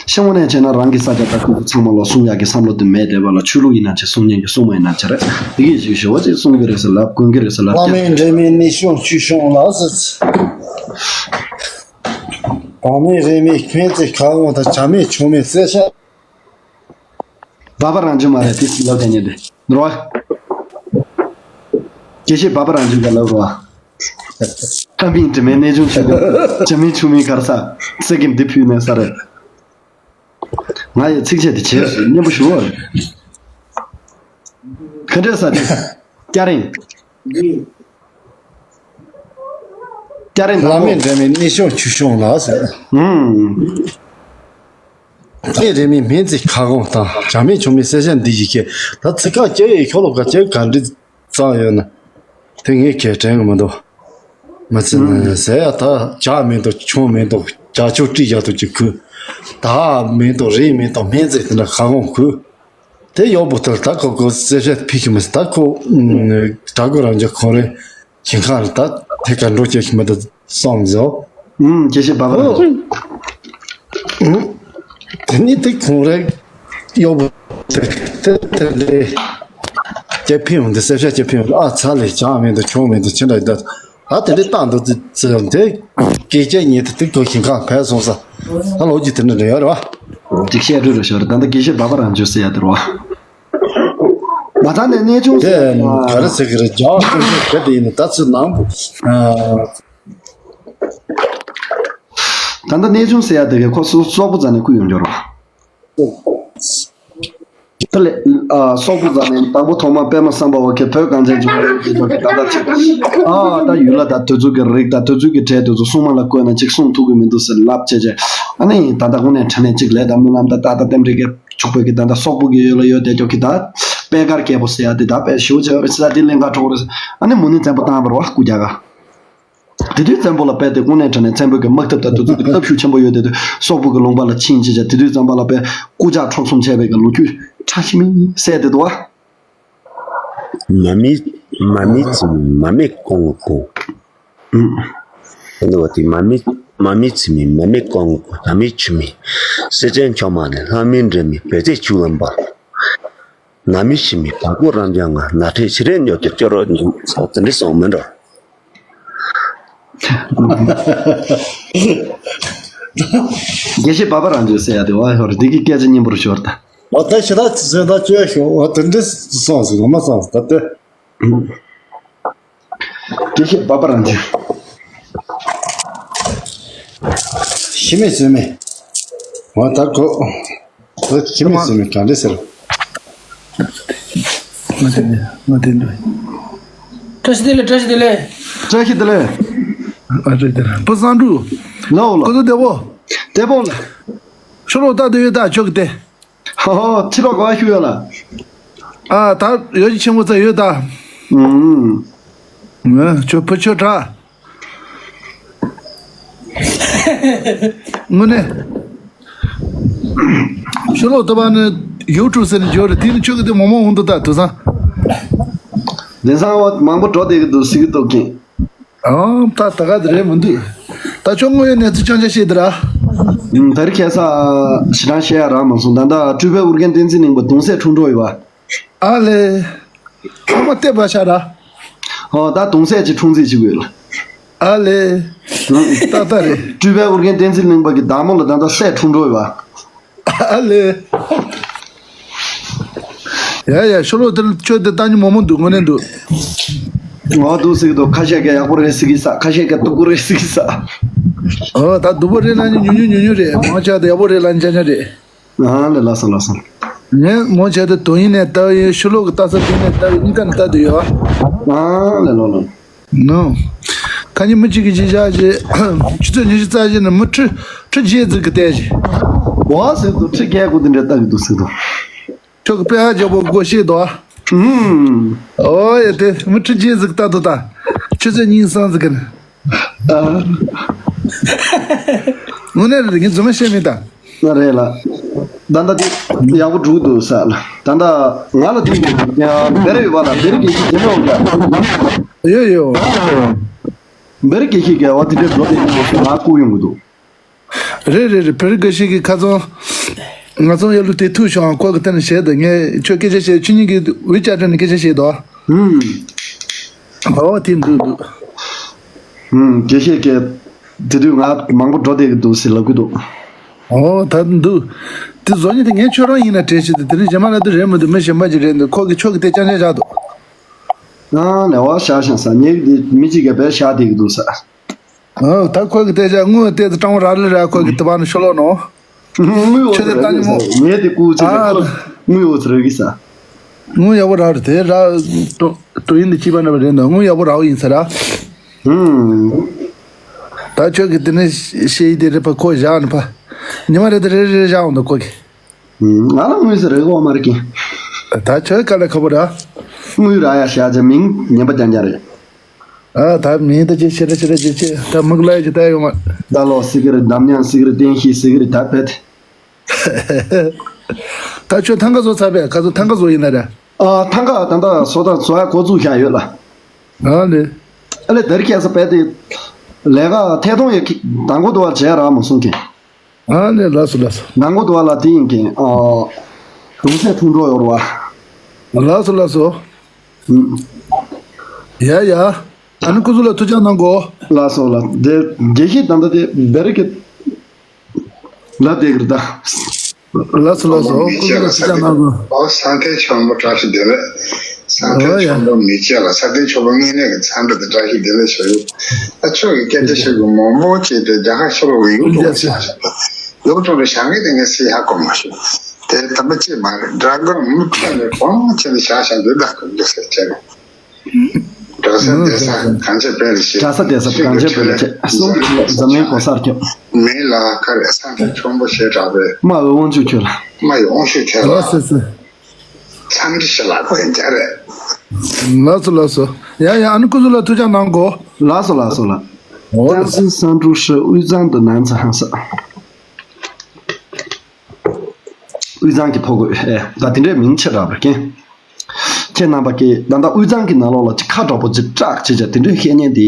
ཤེས་དངོས་གནས་བྱས་ན་རང་གི་ས་ཆ་དང་ཁུལ་ཚང་མ་ལ་སྲུང་ཡག་གི་བསམ་བློ་དེ་མེད་བསྡད་པ་ལ། ཆོས་ལུགས་ཡིན་ན་ཅི་སྲུང་མཁན་གྱིས་སྲུང་མ་ཡིན་ན་ཅི་རེད། དེ་གིས་ཞིག་ཞུ་བ་ཅིག་སྲུང་གི་རེད་ཟེར་ལབ། དགོས་ཀྱི་རེད་ཟེར་ལབ། བླ་མའི་འབྲལ་མེད་ནི་ཤོང་ཆུ་ཤོང་ལ་ཟེར། བག་མེད་རེ་མེད་སྨན་རྩི་ཁ་སྐོང་དང་། བྱ་མེད་ཆུང་མེད་བསད་བྱ། སྦ་བ་རང་བྱུང་མ་རེད་དེ་ལབ་དེ་ཉིད་དེ་རོ། དགེ་བཤེས་སྦ་བ་རང་བྱུང་ག་ལབ་རོ། ཐ་མིན་དྲི་མེད་གནས་ཆུང་ཆུ་དང་། བྱ་མེད་ཆུང་མེད་གར་ས་ས་གི་འདི་ཕུལ་ནས་ས་རེད། ང་ཡི་ཚིགས་བཅད་དེ་བྱས་སུ་སྙན་པོ་ཞུ་བ་རེད། ག་འདྲས་ས་དེ་སྐྱ་རེངས། སྐྱ་རེངས་དང་པོ། བླ་མའི་འབྲལ་མེད་ནི་ཤོང་ཆུ་ཤོང་ལ་ཟེར། ཨུམ། ཨེ་རེ་མིག་སྨན་རྩི་ཁ་སྐོང་དང་། བྱ་མེད་ཆུང་མེད་བསད་བྱ་འདི་ཡི་གེ། ད་ཚིག་ཁ་སྐྱེ་ཡི་ཁྱོ་ལོ་ཀ་སྐྱེ་ག་འདྲི་གཙང་ཡོད་ན། དེ་ངས་གས་དྲན་གི་མི་འདུག་མི་ཚེ་ནི་ཟེར་ཡ། ད་བྱ་མེད་དོ་ཆུང་མེད་དོ་བྱ་ཆུ་ཏི་ཡ་དོ་ཅིག་ཁུ། ད་མེད་དོ་རེ་མེད་དོ་སྨན་རྩི་དེ་འདྲ་ཁ་སྐོང་ཁུ། དེ་ཡོག་པོ་ཐལ། ད་ཁོ་ཁོ་བསད་བྱ་ཕི་ཁི་མི་ཟེར། ད་ཁོ་དྲ་གོ་རང་ཅག་ཁོ་རེ་ཁྱིང་ཁ་རེ། ད་དེ་ག་འགྲོ་ཅེས་ཁི་མི་ད། སོང་ཟོ། ཨུམ། དགེ་བཤེས་འབའ་པ་རང་བྱོས། ཨུམ། དེ་ནི་དེ་ཁོང་རེ་གཡོག་པོ་དེ་དེ་དེ་ལས་སྐྱ་ཕི་ཡོང་དེ་སེ་ཤ་སྐྱ་ཕི་ཡོང་ཨ་ཚ་ལས་ཅང་མེད་དུ་ཆུང་མེད་དུ་ཕྱིན་ལ་ད་ཨ་དེ་འདྲའི་རྟགས་འདུག་ཙི་ཙི་དེ་སྐད་ཆ་ཉིད་དུ་དེ་གོ་ཞིང་ཁ་བས་སོང་ས་ཨ་ལོ་རྒྱུས་དེ་འདྲ་འདྲ་ཡོད་རེད་བ། དེ་བཤད་འགྲོ་རུ་ཤོར་ད་ལྟ་དགེ་བཤེས་འབའ་པ་རང་བྱོས་ཟེར་ཡ་དེ་རེད་བ། མ་མཐའ་ནས་གནས་ཆུང་དེ་ཟེར་ཡ་ག་རེ་ཟེར་གི་རེད་རྒྱ་བ་སྐད་ཆ་ག་དེ་ཡིན་ན་ད་ཚོད་ནང་བུ། ད་ལྟ་གནས་ཆུང་ཟེར་ཡ་དེ་གས་ཁོ་སོ་སོག་པོ་རྩ་ནས་བརྐུས་ཡོང་འགྱོ་རོགས། དེ་ལས་ཨ་སོག་པོ་རྩ་ནས་དང་པོ་ཐོག་མ་པད་མ་བསམ་པ་བ་ཁྱེད་བོད་གངས་ཅན་ལྗོངས་ལ་ཡོད་ཀྱི་ལོ་གི་ད་ལྟ་ཅིག་ཨ་ད་ཡུལ་ལ་ད་དུས་ཚོད་ཀྱི་རིགས་ད་དུས་ཚོད་ཀྱི་གྲས་དེ་ཚོ་སྲུང་མ་ལ་བཀོད་ན་ཅིག་སྲུང་ཐུབ་ཀྱི་མི་འདུག་ཟེར་ལབ་བྱས་བྱས་ཨ་ནི་ད་ལྟ་དངོས་གནས་དྲང་གནས་ཅིག་ལས་ད་སྨོན་ལམ་ད་ད་ད་རྟེན་འབྲེལ་གྱི་ཕྱུག་པོའི་གི་ད་ད་སོག་པོ་གི་ཡོད་ལ་ཡོད་དེ་ཀྱོ་གི་ད་པད་དཀར་རྒྱལ་པོ་ཟེར་ཡ་དེ་ད་པད་ཞུ་བྱས་རེད་ཟེར་ད་དེ་ལེན་ག་གྲོགས་རེད་ཨ་ནི་མུ་ནི་བཙན་པོ་བཏང་བར་བ་སྐུ་རྒྱ་ག་དེ་དུས་བཙན་པོ་ལ་དཔེ་དེ་དངོས་གནས་དྲང་གནས་བཙན་པོའི་གི་དམག་འཐབ་དང་དུས་ཚོད་ཀྱི་སྟབས་ཤུགས་ཆེན་པོ་ཡོད་དེ་དུས་སོག་པོ་གི་ལུང་པ་ལ་ཕྱིན་ཅི་བྱ་དེ་དུས་བཙན་པོ་ལ་དཔེ་རྐུ་ཇག་འཕྲོག་གསུམ་བྱས་པའི་གི་ལོ་རྒྱུས་ཁྲ་ཤི་མི་གསལ་དེ་འདུག་བ། མ་མི་མ་མི་ཚིམ་མ་མི་ཀོང་ཀོ། འདི་བ་དེ་མ་མི་མ་མི་ཚིམ་མ་མི་ཀོང་ཀོ་ད་མི་ཆུ་མི། སེ་ཅན་ཆོ་མ་ནི་ལྷ་མི་འདྲེ་མི་བེ་ཚེ་ཆུ་ལམ་པ། ན་མི་ཤི་མི་བ་ཀོ་རང་ཅང་ང་ན་ཁྲེ་ཤི་རེ་ཉོ་དེ་ཅོ་རོ་ཉུ་ཚ་དེ་འདྲི་སོང་མི་འགྲོ། དགེ་བཤེས་འབའ་པ་རང་བྱོས་ཟེར་ཡ་དེ་བ་ཧོར་འདི་གི་སྐད་ཆ་སྙན་པོར་ཤོར་ད། འོ་ད་ཞེ་དྲག་ཅི་ཟེར་ད་བཅོས་ཤོག་འོ་དེ་འདྲི་སོང་ཟིག་མ་སོང་ཟིག་ད་དེ། དགེ་བཤེས་འབའ་པ་རང་བྱོས། ཤི་མི་ཟོས་མི། འོ་ད་གོ་ད་ཁྱི་མི་སེམས་ནི་ག་འདྲ་ཟེར། ང་དེ་ནས་ང་དེ་འདྲ། བཀྲ་ཤིས་བདེ་ལེགས། བཀྲ་ཤིས་བདེ་ལེགས། བཀྲ་ཤིས་བདེ་ལེགས། ཨ་བཀྲ་ཤིས་བདེ་ལེགས། བུ་བསམ་འགྲུབ། ལའོ་ལ། ཁོ་ཚོ་བདེ་པོ། བདེ་པོ་ལ། ཤོ་ལོ་ད་དུ་ཡོད་ད་ཆོག་གི་དེ། ཧོ་ཧོ་ཕྱི་ལོག་ག་བ་ཤུ་ཡོད་ལ། ཨ་ད་ཡོད་ཀྱི་ཆེན་པོ་ཚ་ཡོད་ད། ཨུམ། ང་ཁྱོད་བུ་ཁྱོད་དྲག་དངོས་གནས། ཤོ་ལོ་ཏོ་པ་ནི་ཡུ་ཊུབ་ཟེར་ནས་འབྱོར་རེད། དེ་ནི་ཁྱོད་ཀྱི་དེ་མོག་མོག་འོང་འདུག་ད་དུ་སང་། དེང་སང་བ་མང་པོ་འགྲོ་བསྡད་ཀྱི་འདུག་ཟེར་གྱི་འདུག་གིན། ཨང་ད་ད་ག་དེ་རེད་མི་འདུག་ད་ཁྱོད་དངོས་ཡོད་གནས་ཚུལ་རྐྱང་རྐྱང་བཤད་དེ་ར། ཨུམ་ད་རེས་ཁ་སང་ཞེ་དྲག་བཤད་ཡ་རག་མ་སོང་། ད་ལྟ་སྤྲུལ་པའི་ཨོ་རྒྱན་བསྟན་འཛིན་གླིང་པ་གདུང་སྲས་འཁྲུངས་འགྲོ་ཡོད་པ། ཨ་ལེ། ཚང་མ་བལྟས་པ་ཤ་ར། ཨོ་ད་གདུང་སྲས་ཀྱི་འཁྲུངས་རྩིས་བྱེད་དགོས་ལ། ཨ་ལེ། ཏག་ཏག་རེད། སྤྲུལ་པའི་ཨོ་རྒྱན་བསྟན་འཛིན་གླིང་པ་གི་བདག་མོ་ལ་ད་ལྟ་སྲས་འཁྲུངས་འགྲོ་ཡོད་པ། ཨ་ལེ། ཡ་ཡ་ཤོ་ལོ་དེར་ཁྱོད་དེ་ལྟ་ཉུ་མོ་མོ་འདུག་དངོས་གནས་འདུག་ངོ་འདུག་ཟེར་གི་འདུག་ཁ་ཤས་ཀྱིས་ཡག་པོ་རེད་ཟེར་གི་ས། ཁ་ཤས་ཀྱིས་སྡུག་པོ་རེད་ཟེར་གི་ས། ཨོ་ད་སྡུག་པོ་རེད་ལ་ཉུ་ཉུ་ཉུ་ཉུ་རེད། མང་ཆེ་བ་དེ་ཡག་པོ་རེད་ལ་ཉ་ཉ་རེད། ཨ་ལེ་ལགས་སོ་ལགས་སོ། ངས་མོ་བྱས་ཏེ་དོན་ཡིན་ནས་ལྟ་བ་ཡིན། ཤུ་ལོག་གི་ལྟ་ས་དེ་ནས་ལྟ་བའི་གཉིས་ཀ་ནས་ལྟ་དུ་ཡོད་ཨ། ཨ་ལེ་ལོ་ལོ། ནོ། ཁ་ཉིན་མི་གཅིག་གིས་ཅི་བྱ་ཞེས་ཆུ་ཚོད་ཉི་ཤུ་རྩ་བཞི་ནས་མི་ཁྲི་ཁྲི་བརྒྱད་ཙམ་གི་བལྟས་ཤིང་། འོ་ཟེར་དུ་ཁྲི་བརྒྱད་གོ་དེ་འདྲ་ལྟ་གི་འདུག་ཟེར་དུ། ཁྱོད་ཀྱི་དཔེ་ཧ་ཅང་པོ་སྒོ་ཤེས་དོ། ཨུམ། ཨོ་ཡ་དེ་མི་ཁྲི་བརྒྱད་ཟིག་ལྟ་དོ་ད། ཆུ་ཚོད་གཉིས་གསུམ་ཟིག་གིན། ཨ། དངོས་གནས་རེད་ངས་རྫུན་མ་བཤད་མེད་ད། ང་རེད་ལ། ད་ལྟ་དེ་ཡག་པོ་འགྲུག་འདུག་ས་ལ། ད་ལྟ་ང་ལ་དེ་ཡང་བེར་ཡོད་པ་ལ་བེར་གྱི་ཞིག་དེ་འདྲ་འོང་ད། ཡོད་ཡོད། བེར་གྱི་ཞིག་གི་བ་དེ་འདྲ་འགྲོ་དེ་ང་བསྐུར་ཡོང་གི་འདུག་རེད་རེད་རེད། བེར་དགའ་ཤོས་ཀྱི་ཁ་ཚོན། ང་ཚོ་ཡ་ལུ་དེ་ཐུག་བྱུང་ཁོ་གི་སྟེང་ནས་བྱས་འདུག་ངས་ཁྱོད་སྐད་ཆ་བཤད་ཆུ་ཉིན་གྱི་ཝི་ཅར་ནས་སྐད་ཆ་བཤད་དོ། ཧུམ། ཨོ་དེ་འདུག་འདུག་ཧུམ། དགེ་བཤེས་ཀྱིས་དེ་དུས་ང་མང་པོ་འགྲོ་བསྡད་ཀྱི་འདུག་ཟེར་ལབ་ཀྱི་འདུག་ཨོ་ད་འདུག་དེ་བཟོ་ཉིན་དེ་ངས་ཁྱོད་རང་ཡིན་ན་དྲན་ཤེས་དེ་དེ་རིང་གཞན་མ་ལ་དུ་རེད་མི་འདུག་མི་གཞན་པ་ཅིག་རེད་འདུག་ཁོ་གི་ཁྱོད་ཀྱི་དེ་ཅང་ཅང་བཞག་འདུག་ཨ་ལེ་བ་ཤ་ཤ་ས་ངས་དེ་མི་གཅིག་གིས་བས་ཤ་བསྡད་ཀྱི་འདུག་ས། ཨ་ད་ཁོ་གི་དེ་ཅག་དངུལ་དེ་ཚོ་སྤྲང་བོ་རག་ལས་ར་ཁོ་གི་དུ་བ་ནི་ཤོ་ལོ་ནོ། དངུལ་འོ་ཚོ་རེད་ད་ཉི་མོ། ངས་དེ་ཀུ་ཚེ་ནས་ཨ་ཁོ་དངུལ་འོ་ཚོ་རེད་གི་ས། དངུལ་ཡག་པོ་རག་རེད་དེ་ར། ཏོ་ཏོ་ཡིན་དེ་སྐྱིད་པ་འདྲ་བ་རེད་འདུག་དངུལ་ཡག་པོ་རག་ཡིན་ས་ར། ཧུམ། ད་ཁྱོད་ཀྱི་དེ་ནས་ཤེས་ཡི་དེ་རེད་པ་ཁོ་བཞག་ནི་པ། ཉི་མ་རེ་དེ་རེ་རེ་བཞག་འོང་འདུག་ཁོ་གི། ང་ལ་དངུལ་ཟེར་རེ་གོ་མ་རེད་ཀྱི། ད་ཁྱོད་དཀའ་ལས་ཁག་པོ་ར། དངུལ་རག་ཡ་བཞག་ཅེ་མིང་ངན་པ་རྐྱང་རྐྱང་རེད། ཨ་ད་མིང་ད་ཅེ་ཤེ་རེ་ཤེ་རེ་ཅེ་ཅེ་ད་མིག་ལ་ཡ་ཅེ་ད་ཡོང་མ། ད་ལོ་སི་ཀི་རེད་འདམ་ཉང་སི་ཀི་རེད་བསྟན་ཤེས་སི་ཀི་རེད་ད་བེད། ད་ཁྱོད་ཐང་ག་བཟོ་ཚར་བས་ག་ཚོད་ཐང་ག་བཟོ་ཡིན་ན་ར། ཨ་ཐང་ག་ད་ད་བཟོ་ད་བཟོ་ཡ་འགོ་བཙུགས་བཞག་ཡོད་ལ། ཨ་ལེ། ཨ་ལེ་དེར་ཁྱད་ས་བེད་དེ། ལས་ཀ་ཐད་གཏོང་ཡི་གེ་དང་པོ་དུ་བ་བྱས་ར་མ་སོང་གི། ཨ་ནི་ལགས་སོ་ལགས་སོ། དང་པོ་དུ་བ་ལ་དེ་ཡིན་གི། ཨ། གུང་སེང་ཐུང་འགྲོ་ཡོད་ར་བ། ལགས་སོ་ལགས་སོ། ཡ་ཡ། ཨ་ནི་སྐུ་གཟུགས་ལ་ཐུགས་ཅག་གནང་གོ། ལགས་སོ་ལགས། དེ་དགེ་བཤེས་ད་ལྟ་དེ་བེ་རི་ཀི་ལ་བསྡད་ཀྱི་རེད་ད། ལགས་སོ་ལགས་སོ། སྐུ་གཟུགས་ལ་ཐུགས་ཅག་གནང་གོ། ཨོ་ས་མཐའི་ཆོམ་པོ་བཀྲ་ཤིས་བདེ་ལེགས། ས་མཐའི་ཨོ་ཡ། ཆོམ་པོ་མི་སྐྱ་ལ་ས་མཐའི་ཆོམ་པོ་དངོས་གནས་ཀྱི་ཚ་འདྲ་དེ་བཀྲ་ཤིས་བདེ་ལེགས་ཞུ་ཡོད། ད་ཆོས་ཀྱི་སྐད་ཆ་ཤོད་གི་མང་པོ་བྱས་ཏེ་རྒྱ་གར་ཤོར་བའི་ཡུལ་དུ་བཞག་བཞག་ཡུལ་དུ་རེ་བཞག་གི་དེ་ངས་སྲིད་ཧ་གོ་མ་ཤོད། དེ་དམ་པ་ཅེས་མ་རེད། དགྲ་དགོན་མི་ཕན་ནས་གོང་ཆེན་དུ་བཞག་བཞག་འདི་དག་གི་འདུག་ཟེར་བྱས་ནས། གྲྭ་ས་སྡོད་ས་གངས་ཅན་དཔལ་ལ་བཤད། གྲྭ་ས་སྡོད་ས་གངས་ཅན་དཔལ་ལ་བཤད། གསུམ། འཛམ་གླིང་གོ་སར་ཁྱབ། མི་ལ་ཁ་རེ་ས་མཐའི་ཆོམ་པོ་ཞེས་གྲགས་པའི། རྨ་འོད་དབང་ཕྱུག་ཁྱོད་ལ། རྨ་འོད་དབང་ཕྱུག་ཁྱོད་ལ། ལགས་སོ་སོ། འཚམས་འདྲི་ཞུ་ལགས་པ་ཡིན་ཀྱང་རེད། ལགས་སོ་ལགས་སོ། ཡ་ཡ། ཨ་ནི་སྐུ་གཟུགས་ལ་ཐུགས་ཅག་གནང་གོ། ལགས་སོ་ལགས་སོ་ལགས། ཨོ་ལགས། ཀྲང་སི་སན་ཀྲུའུ་ཧྲི་དབུས་གཙང་དུ་ནན་ཚ་ཧང་ས། དབུས་གཙང་གི་ཕོ་རྒོད་ཨེ། ད་དེ་འདྲའི་མིང་ཆེ་དྲགས་པ་རྐྱེན། ཁྱེད་རྣམ་པ་ཀྱིས་ད་ལྟ་དབུས་གཙང་གི་ནང་ལོགས་ལ་ཅིག་ཁ་དྲག་པོ་ཅིག་སྐྲག་བྱེད་བྱ་དེ་འདྲའི་བཤད་མཁན་དེ། ད་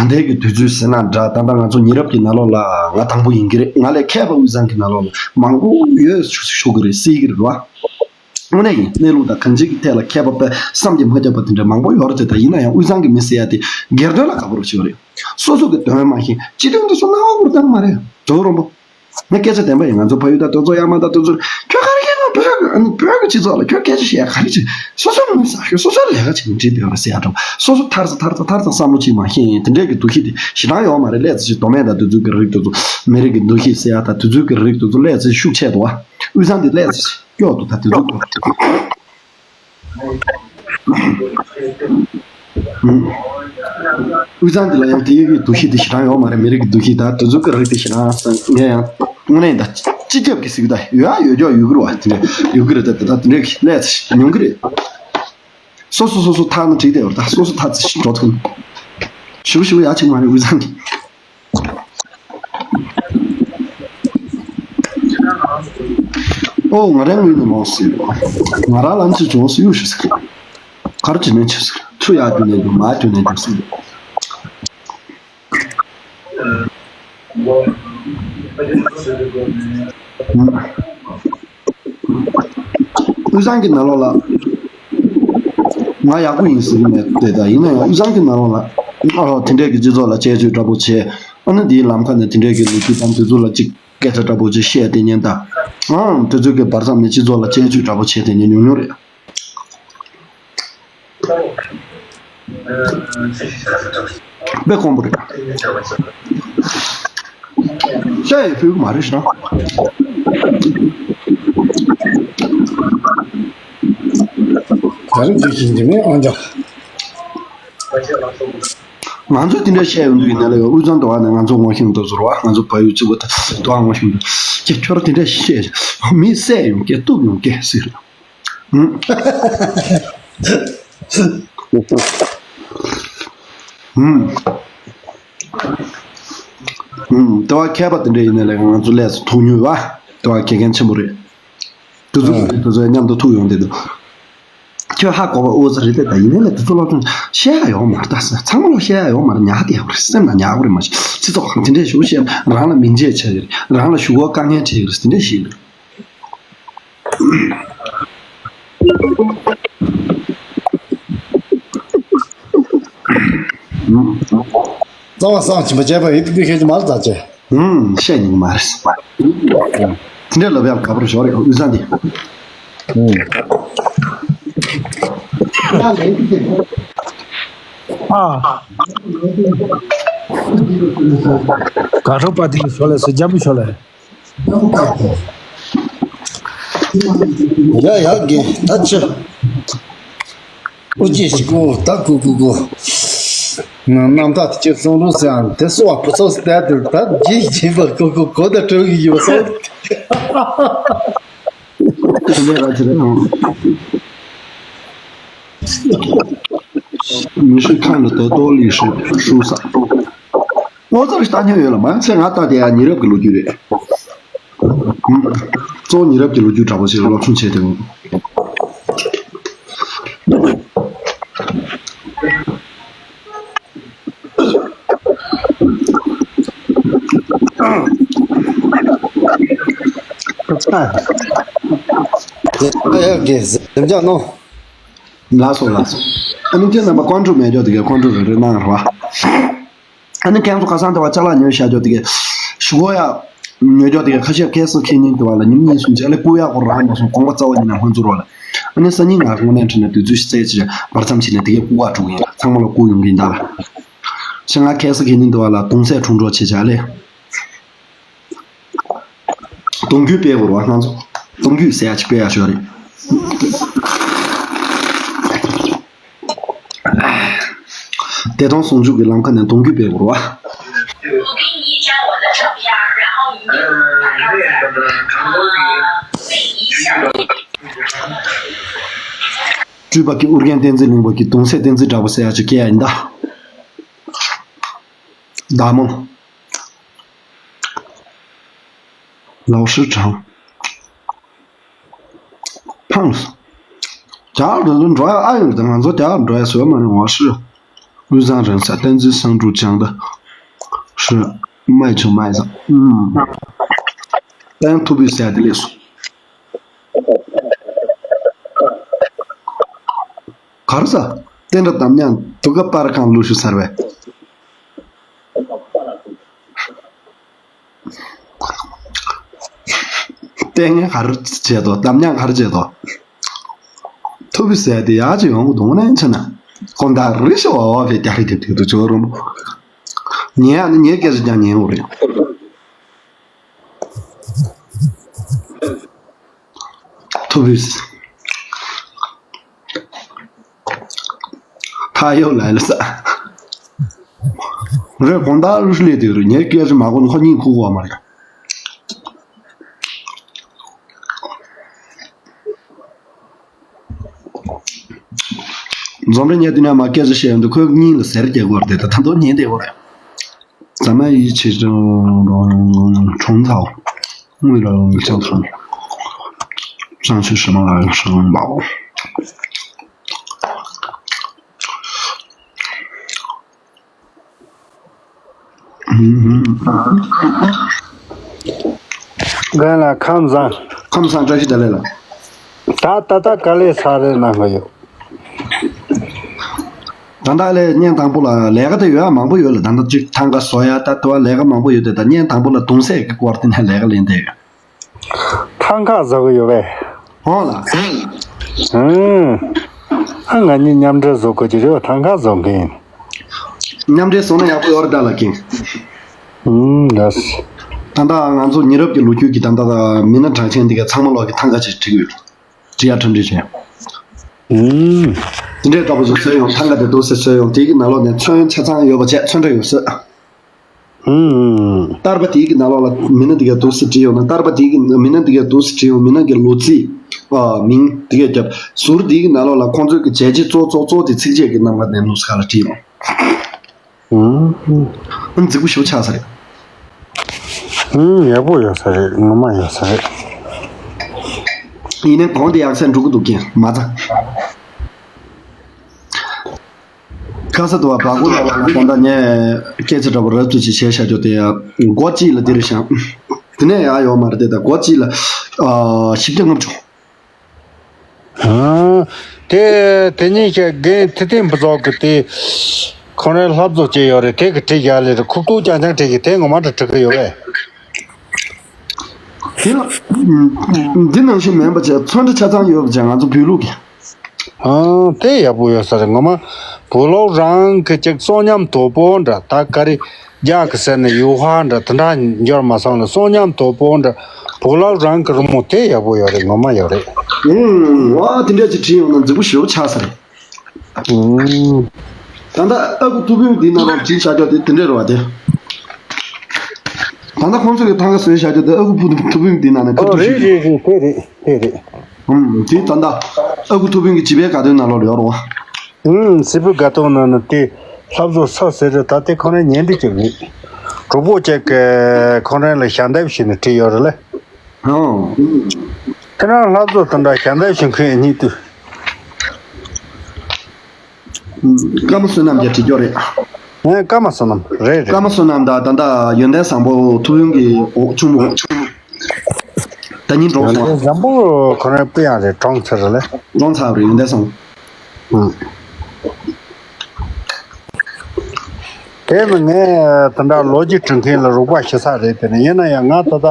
ལྟའི་གི་དུས་ཚོད་ཟེར་ན་འདྲ། ད་ལྟ་ང་ཚོ་ཉེ་རབས་ཀྱི་ནང་ལོགས་ལ་ང་དང་པོ་ཡིན་གྱི་རེད། ང་ལས་མཁས་པ་དབུས་གཙང་གི་ནང་ལོགས་ལ་མང་པོ་ཡོད་ཤོད་ཀྱི་རེད། སྲིད་ཀྱི་རེད་བ། དངོས་གནས་ཡིན། གནས་ལུགས་དང་གང་ཅིའི་ཐད་ལ་མཁས་པ་དཔེ་བསམ་གྱིས་མ་ཁྱབ་པ་དེ་འདྲ་མང་པོ་ཡོད་རེད་དེ། ད་ཡིན་ན་ཡང་དབུས་གཙང་གི་མི་ཟེར་ཡ་དེ་སྒེར་དོན་ལ་དགའ་པོ་རུ་བྱེད་པ་རེད། སོ་སོ་གི་དོན་མ་ཤེས། སྤྱི་དོན་དུ་སོ་སྣང་བ་བོར་བཏང་མ་རེད། དོན་རོང་པོ། ངས་སྐད་ཆ་བདེན་པ་ཡིན། ང་ཚོ་ཕ་ཡུལ་དང་དེ་ཚོ་ཡར་མར་དང་དེ་ཚོ་ཁྱོད་ག་རེ་བཤད་ན། བོད་ཀྱི་བོད་ཀྱི་སྤྱི་ཚོགས་ལ་ཁྱོད་སྐད་ཆ་བཤད་ཡ་ག་རེ་བྱེད། སོ་སོ་ངོས་ཟ་ཤོག་སོ་སོའི་ལས་ཀ་བྱེད་ནས་འགྲིག་བསྡད་པ་རེད་ཟེར་ཡ་འདྲ་བོ། སོ་སོ་ཐར་ས་ཐར་ས་ཐར་ས་བསམ་བློ་གཅིག་མ་ཤེས་ཡིན། དེ་འདྲས་ཀྱི་འདུ་ཤེས་དེ་ཞེ་དྲག་ཡོད་མ་རེད། ཀླད་ཚེ་ཞིག་མདོ་སྨད་དང་དེ་ཚོའི་གི་རིགས་དེ་ཚོ། མི་རིགས་ཀྱི་འདུ་ཤེས་ཟེར་ཡ་དང་དེ་ཚོའི་གི་རིགས་དེ་ཚོ་ཀླད་ཚེ་ཤུགས་ཆེ་འདུག་བ། དབུས་གཙང་དེ་ཀླད་ཚེ་སྐྱོ་འདུག་ད་དེ་ཚོ། དབུས་གཙང་འདི་ལ་ཡང་དེ་ཡི་གི་འདུ་ཤེས་དེ་ཞེ་དྲག་ཡོད་མ་རེད། མི་རིགས་ཀྱི་འདུ་ཤེས་དང་དེ་ཚོ་གི་རིགས་དེ་ཞེ་དྲག་ངས་ཡང་དངོས་གནས་ད་སྤྱི་ཁྱབ་ཀྱི་ཟིག་ད་ཡོད་ཨ། ཡོད་ཀྱོག་ཡོད་གི་རེད་བ། དེ་འདྲ་ཡོད་གི་རེད། ད་ད་དེ་འདྲའི་ཀླད་ཚེ་ཉུང་གི་རེད། སོ་སོ་སོ་སོ་ཐག་ན་འགྲིག་བསྡད་ཡོད་རེད། ད་སོ་སོ་ཐག་ཚེ་ཞིག་འགྲོ་ཐུབ་ན་ཞུ་ཞུ་ཡ་ཆེ་མ་རེད། དབུས་གཙང་གི། ཨོ་ང་རང་ངོས་ནས་མོ་སི། ང་རང་ལམ་ཅི་བྱུང་སི་ཡུ་ཞུ་སི། གར་ཅི་ནས་ཆུ་སི། ཆུ་ཡ་རྒྱུ་ནས་རྒྱུ་མ་རྒྱུ་ནས་རྒྱུ་སི། དབུས་གཙང་གི་ནང་ལོགས་ལ་ང་ཡག་པོ་ཡིན་ཟེར་གྱི་མེད་དེ། ད་ཡིན་ན་ཡང་དབུས་གཙང་གི་ནང་ལོགས་ལ་ཨ་དེ་འདྲས་ཀྱི་སྤྱི་ཚོགས་ལ་དཔྱད་བརྗོད་འདྲ་པོ་བྱས། ཨ་ནི་དེའི་ལམ་ཁ་ནས་དེ་འདྲས་ཀྱི་ལོ་རྒྱུས་དང་དེ་ཚོ་ལ་ཅིག་སྐད་ཆ་འདྲ་པོ་ཅིག་བཤད་དེ་ཉན་ད། ཨང་དེ་ཚོའི་གི་བར་མཚམས་ནས་སྤྱི་ཚོགས་ལ་དཔྱད་བརྗོད་འདྲ་པོ་བྱས་དེ་ཉན་ཉུང་ཉུང་རེད། དཔེ་དཀོན་པོ་རེད། ཤ་ཡི་ཕུལ་གི་མ་རེད་ཤག་ག་རེ་བྱེད་ཀྱི་འདི་མིན་ཨང་ཅག་ང་ཚོས་དེ་འདྲ་བཤད་ཡོང་དུས་ཡིན་ན་ལ་ཡོད། དབུས་གཙང་དུ་བ་ནས་ང་ཚོ་ངོ་ཤེས་འདུག་ཟེར་བ། ང་ཚོ་བལ་ཡུལ་གཅིག་པུ་དུ་བ་ངོ་ཤེས་འདུག་ཁྱེད་ཁྱོད་རང་དེ་འདྲ་བཤད། མི་བསད་ཡོང་སྐད་གཏུབ་ཡོང་སྐད་ཟེར། ཧུམ། ཧུམ། ཧུམ། ལྟ་བ་མཁས་པ་དེ་འདྲ་ཡིན་ན་ལས་ང་ཚོ་ལས་སུ་ཐུག་མྱོང་བ། ལྟ་བ་དགེ་རྒན་ཆེན་པོ་རེད། དུ་ཚོད་དུ་ཚོད་མཉམ་དུ་ཐུག་ཡོང་དེ་འདུག་ཁྱོད་ཧ་གོ་བ་ཨོ་ཙི་རེད་དེ། ད་ཡིན་ན་ལས་དུ་ཚོད་སློབ་སྦྱོང་བཤད་ཡ་ཡོད་མ་རེད། ད་ཚང་མ་ལོ་བཤད་ཡ་ཡོད་མ་རེད། ཉག་དེ་ཡོད་རེད། སེམས་ལ་ཉག་གི་རེད། མ་གཞི་སྤྱི་ཚོགས་ཁང་དེ་འདྲས་ཞུ་བཤད། རང་ལ་མིང་རྗེས་ཆགས་ཀྱི་རེད། རང་ལ་ཞུ་བ་དཀའ་ངལ་འཕྲད་ཀྱི་རེད། དེ་འདྲས་ཞིག་རེད། རྩ་བ་སངས་ཕྱིན་པ་བྱས་པ་ཡིན། དེ་ཤེས་ཀྱི་མ་རེད་ད་ཅེ། ཧུམ། བཤད་ཉན་གི་མ་རེད། དེ་འདྲའི་ལབ་ཡག་དགའ་པོ་རེད། ཞོར་རེད་དབུས་གཙང་འདི། ཧུམ། ཨ། དགའ་ཧྲོ་པ་དེ་ཞོར་ལས་སུ་རྒྱ་པོ་ཞོར་ལས། ཡ་ཡ་གི་ད་ཆུ། ཨུ་ཅེ་ཞིག་གོ་ད་གུ་གུ་གུ། ང་རྣམ་ཐར་དེ་ཅི་གསུང་རོགས་ཟེར་ཨང་དེ་སོ་བ་ཕུ་ཚོགས་སུ་བསྡད་དུ་ད་ཇི་ཇི་བ་གུ་གུ་གོ་ད་སྤྲོ་གི་ཡོད་སོང་། དེ་འདྲ་ར་ཅི་རེད་ཨང་། མི་ཤི་ཁ་ལ་དེ་ཏོ་ལི་ཧྲུ་ཧྲུ་ས། ངོ་ཚ་རུ་ལྟ་མྱོང་ཡོད་ལ། མ་ཚད་ང་ལྟ་དེ་ཡང་ཉེ་རབས་ཀྱི་ལོ་རྒྱུས་རེད། གཙོ་བོ་ཉེ་རབས་ཀྱི་ལོ་རྒྱུས་འདྲ་པོ་ཞིག་སློབ་སྦྱོང་བྱས་ཏེ། ཨ་ཡ་དགེ་གཟིམ་ཅག་ནོ། ལགས་སོ་ལགས་སོ། ཨ་ནི་ཁྱེད་རྣམ་པ་ཀོན་ཀྲུ་མེད་ཀྱོག་དེ་གའི་ཀོན་ཀྲུ་རེ་རེ་གནང་རོགས། ཨ་ནི་ཁྱེད་ཚོ་ཁ་སང་དེ་བ་ཅ་ལག་ཉོས་བཞག་ཀྱོག་དེ་གའི་ཞུ་གོ་ཡ། ཉོས་ཀྱོག་དེ་གའི་ཁ་ཤས་ཁེ་སི་ཁེ་ཉིན་དེ་བ་ལ་ཉིན་གཉིས་གསུམ་ཅིག་ཨ་ལེ་བསྐུར་ཡ་ཁོ་རང་མ་སོང་དགོངས་པ་རྩ་བ་ཉིད་ནས་ཧོན་ཚུར་བ་ལ། ཨ་ནི་སང་ཉིན་ང་དངོས་གནས་འཕྲིན་ནས་དུས་ཚོད་ཤིག་བཙལ་ཅིག་བར་མཚམས་ཕྱིན་ནས་དེ་གའི་བསྐུར་བ་འགྲོ་གི་ཡིན། ཚང་མ་ལ་བསྐུར་ཡོང་གི་ཡིན་ད་ལ། ཁྱེད་ང་ཁེ་སི་ཁེ་ཉིན་དེ་བ་ལ་གདུང་སྲས་འཁྲུངས་གྲོགས་བྱེད་བྱ་ཨ་ལེ། གཏོང་རྒྱུ་སྤེལ་དགོས་རེད་བ། ང་ཚོ་གཏོང་རྒྱུ་ཟེར་ཡ་ཅིག་སྤེལ་ཡ་ཞོར་རེད། བདེ་སྟོང་ཟུང་འཇུག་གི་ལམ་ཁ་ནས་གཏོང་རྒྱུ་སྤེལ་དགོས་རེད་བ། སྤྲུལ་པ་གི་ཨོ་རྒྱན་བསྟན་འཛིན་གླིང་པ་གི་གདུང་སྲས་བསྟན་འཛིན་དྲག་པོ་ཟེར་ཡ་ཅིག་སྐྱེ་ཡ་ཡིན་ད། བདག་མོ། ལའོ་ཧྲི་ཁྲང་། ཕངས། རྒྱ་གར་དུ་འགྲོ་ཡ་ཨ་ཡོད་དེ་ང་ཚོ་རྒྱ་གར་འགྲོ་ཡ་བཟོས་མ་རེད། ཝ་ཧྲི། དབུས་གཙང་རང་ས་བསྟན་འཛིན་སང་ཀྲུག་ཅང་ད། ཧྲི། མའི་ཆུ་མའི་ཟ། ཨུམ། བསྟན་ཐུབ་པའི་ཟས་དེ་ལས་སོ། གར་ས། བསྟན་དགྲ་དམ་ཉམས་དུ་ཀ་པར་ཁང་ལུ་ཤུ་སར་བས། ལྟས་ངན་ག་རེ་བྱས་དོ། གདམ་ཉག་ག་རེ་བྱས་དོ། ཐུབ་པའི་ཟས་དེ་ཡག་ཅིག་ཡོང་གི་འདུག་ནས་ཆ་ན། ཁོང་དག་རི་ཤི་བ་བ་བའི་རྒྱ་རི་དེབ་དེ་དུ་ཅོ་རུམ། ཉན་ཡ་ནི་ངའི་སྐད་ཆ་ཀྱང་ཉན་འོ་རེད། ཐུབ་པའི་ཐ་ཡོ་ལ་ལ་ས། རེད་གོང་ད་རུ་ལས་དེ་རུ་ཉེ་སྐད་ཆ་མ་གོ་ནི་ཁོ་གཉིད་ཁུག་གོ་མ་རེད། འཛོམས་རེ་ཉེ་དུས་ན་མ་སྐད་ཆ་བཤད་ཡོང་དུས་ཁོའི་སྙིང་ལ་ཟེར་རྒྱག་གོ་རེད་དེ་ད་ད་མདོ་ཉན་བསྡད་གོ་རེད། 咱们一起种种种草，为了乡村什么什么。 རྒན་ལགས་ཁམས་བཟང་། ཁམས་བཟང་། བཀྲ་ཤིས་བདེ་ལེགས་ལགས། ད་ད་ལྟ་ག་ལེ་ས་རེད་གནང་གི་ཡོད། ད་ལྟ་ལས་བརྙན་དང་པོ་ལ་ལས་ཀ་དེ་ཡོད་ཨ་མང་པོ་ཡོད་ལ། ད་ལྟ་གཅིག་ཐང་ཀ་བཟོ་ཡ་ད་དུ་བ་ལས་ཀ་མང་པོ་ཡོད་དེ། ད་བརྙན་དང་པོ་ལ་གདུང་སྲས་ཀྱི་སྐོར་དེ་ནས་ལས་ཀ་ལེན་བསྡད་ཡོད། ཐང་ཀ་བཟོ་གི་ཡོད་པས། ཨོ་ལ། ཨང་། ཨ་ང་གཉིས་མཉམ་འབྲེལ་བཟོ་དགོས་ཀྱི་རེད། ཐང་ཀ་བཟོ་མཁན་ཡིན། མཉམ་འབྲེལ་བཟོ་ན་ཡག་པོ་ཡོད་རེད་ད་ལགས་ཀྱིན། ཨུམ་ལགས། ད་ལྟ་ང་ཚོ་ཉེ་རབས་ཀྱི་ལོ་རྒྱུས་ཀྱི་ད་ལྟ་མི་སྣ་གྲགས་ཅན་འདི་ག་ཚང་མ་ལོག་གི་ཐང་ཀ་ཅིག་བྲིས་ཡོད། བྲིས་ཡ་གྲ་སྒྲིག་བྱས། ཨུམ། དེ་འདྲའི་ལྟ་བུ་ཟིག་བཟོས་ཡོང་། ཐང་ཀ་དེ་འདུག་སེ་བཟོས་ཡོང་། དེ་གི་ནང་ལོགས་ནས་ཚོན་ཆ་ཚང་ཡོད་པ་བྱས་ཚོན་ཁྲ་ཡོད་སྲིད། ཨུམ། གཏར་པ་དེའི་གི་ནང་ལོགས་ལ་མི་སྣ་དེ་ག་འདུག་སེ་བྲིས་ཡོང་ན། གཏར་པ་དེའི་གི་མི་སྣ་དེ་ག་འདུག་སེ་བྲིས་ཡོང་། མི་སྣ་གི་ལོ་རྩིས། ཨ། མིང་དེ་ག་རྒྱབ། ཟུར་དེའི་གི་ནང་ལོགས་ལ་ཁོང་ཚོའི་གི་བྱས་རྗེས་གཙོ་གཙོ་གཙོ་དེ་ཚིགས་བཅད་ཀྱི་རྣམ་པ་ནས་ནུབ་ས་ག་ལ་བྲིས་ཡོང་། ཨུམ། ཨ་ནི་རྫིག་པོ་ཞེ་པོ་ཆགས་ས་རེད། ཨུམ། ཡག་པོ་ཡོད་ས་རེད། ངོ་མ་ཡོད་ས་རེད། ཡིན་ནའི་གོང་དེ་ཡག་ས་འགྲོ་གི་འདུག་ཀྱང་མ་ཚ། ཁ་ས་དུ་བ་བ་གོ་ལ་བ་ལ་ད་ལྟ་ངས་སྐད་ཆ་འདྲ་པོ་རབ་ཏུ་ཅིག་བྱས་བཞག་རྒྱུ་དེ་ཡ་སྒོ་གཅིག་ལ་འདིར་བཞག་དེ་ནས་ཡ་ཡོད་མ་རེད་དེ། ད་སྒོ་གཅིག་ལ་ཨ་བཞི་བརྒྱ་ལྔ་བཅུ། ཨ། དེ་དེ་གཉིས་ཀྱི་རྒན་ཐི་ཐིང་བུ་ཚོགས་ཀྱི་དེ་ཁོང་རའི་ལྷ་བཟོ་བྱས་ཡོད་རེད། དེ་གི་བྲིས་ཡ་ལེ་རེད། ཁུག་ཏུ་ཅང་ཅང་བྲིས་གི་དེ་ངོ་མ་འདྲ་བྲིས་གི་ཡོད་པས། དེ་ལ་འདི་ནང་བཞིན་མིན་པ་བྱས་ཚོན་ཁྲ་ཆ་ཚང་ཡོད་པ་བྱས་ང་ཚོ་བོད་ལུགས་ཀྱི། ཨང་། དེ་ཡག་པོ་ཡོད་ས་རེད། ངོ་མ་བུ་ལོག་རང་གི་ཅིག་གསོག་ཉམས་དོད་པོ་འདྲ། ད་ག་རེ་རྒྱ་གི་ཟེར་ནས་ཡུ་ཧ་འདྲ་དེ་འདྲ་འབྱོར་མ་སོང་ལ། གསོག་ཉམས་དོད་པོ་འདྲ། བུ་ལོག་རང་གི་རི་མོ་དེ་ཡག་པོ་ཡོད་རེད། ངོ་མ་ཡོད་རེད། ཨང་། ཝ་དེ་འདྲ་ཅིག་བྲིས་ཡོང་ན་རྫིག་པོ་ཞེ་པོ་ཆགས་ས་རེད། ཨང་། ད་ལྟ་ཨ་ཁུ་ཐུ་བུན་འདི་ནང་ལ་བྲིས་བཞག་རྒྱུ་དེ་དེ་འདྲ་རེད་བ་དེ། ད་ལྟ་ཁོང་ཚོ་གི་ཐང་ཀ་བཟོས་བཞག་རྒྱུ་དེ་ཨ་ཁུ་ཐུ་བུན་འདི་ནང་ནས་ཨོ་ཐུག་རེད་ཐུག་རེད་རེད། དེ་རེད། དེ་རེད། ཨུམ། དེ་ད་ལྟ་ཨ་ཁུ་ཐུ་བུན་གྱི་བྱིས་པའི་དགའ་སྟོན་ནང་ལོགས་ལ་ཡོད་རེད་བ། ཨུམ། སི་པི་དགའ་སྟོན་ནང་ན་དེ་ལྷ་བཟོ་ས་ཟེར་རེད། ད་དེ་ཁོ་རང་ཉན་འདི་ཅིག་རེད། གྲོགས་པོ་ཅིག་གིས་ཁོ་རང་ལ་ཞལ་འདེབས་ཞུས་ནས་བྲིས་ཡོད་རེད་ལེ། ཨོ། ཁྱེད་རང་ལྷ་བཟོ་དེ་འདྲ་ཞལ་འདེབས་ཞུ་མཁན་གཉིས་དུ། ཀརྨ་བསོད་ནམས་ཀྱིས་བྲིས་ཡོད་རེད། ངས་ཀརྨ་བསོད་ནམས་རེད་རེད། ཀརྨ་བསོད་ནམས་དང་ད་ལྟ་ཡོན་ཏན་བཟང་པོ་ཐུབ་དབང་གི་འོག་ཆུང་མོ། ད་ཉིན་གྲོངས་ཡོན་སོང་། ཏན་བཟང་པོ་ཁོ་རང་སྤུ་ཡང་རེད། གྲོངས་ཚར་རེད་ལེ། གྲོངས་ཚར་རེད་ཡོན་ཏན་བཟང་པོ། ཨང་། དེ་ནི་ངས་དེ་འདྲ་ལོ་རྒྱུས་འབྲི་མཁན་ལ་རོགས་པ་ཞུ་ས་རེད། དེ་ནི་ཡིན་ན་ཡང་ང་ད་ལྟ་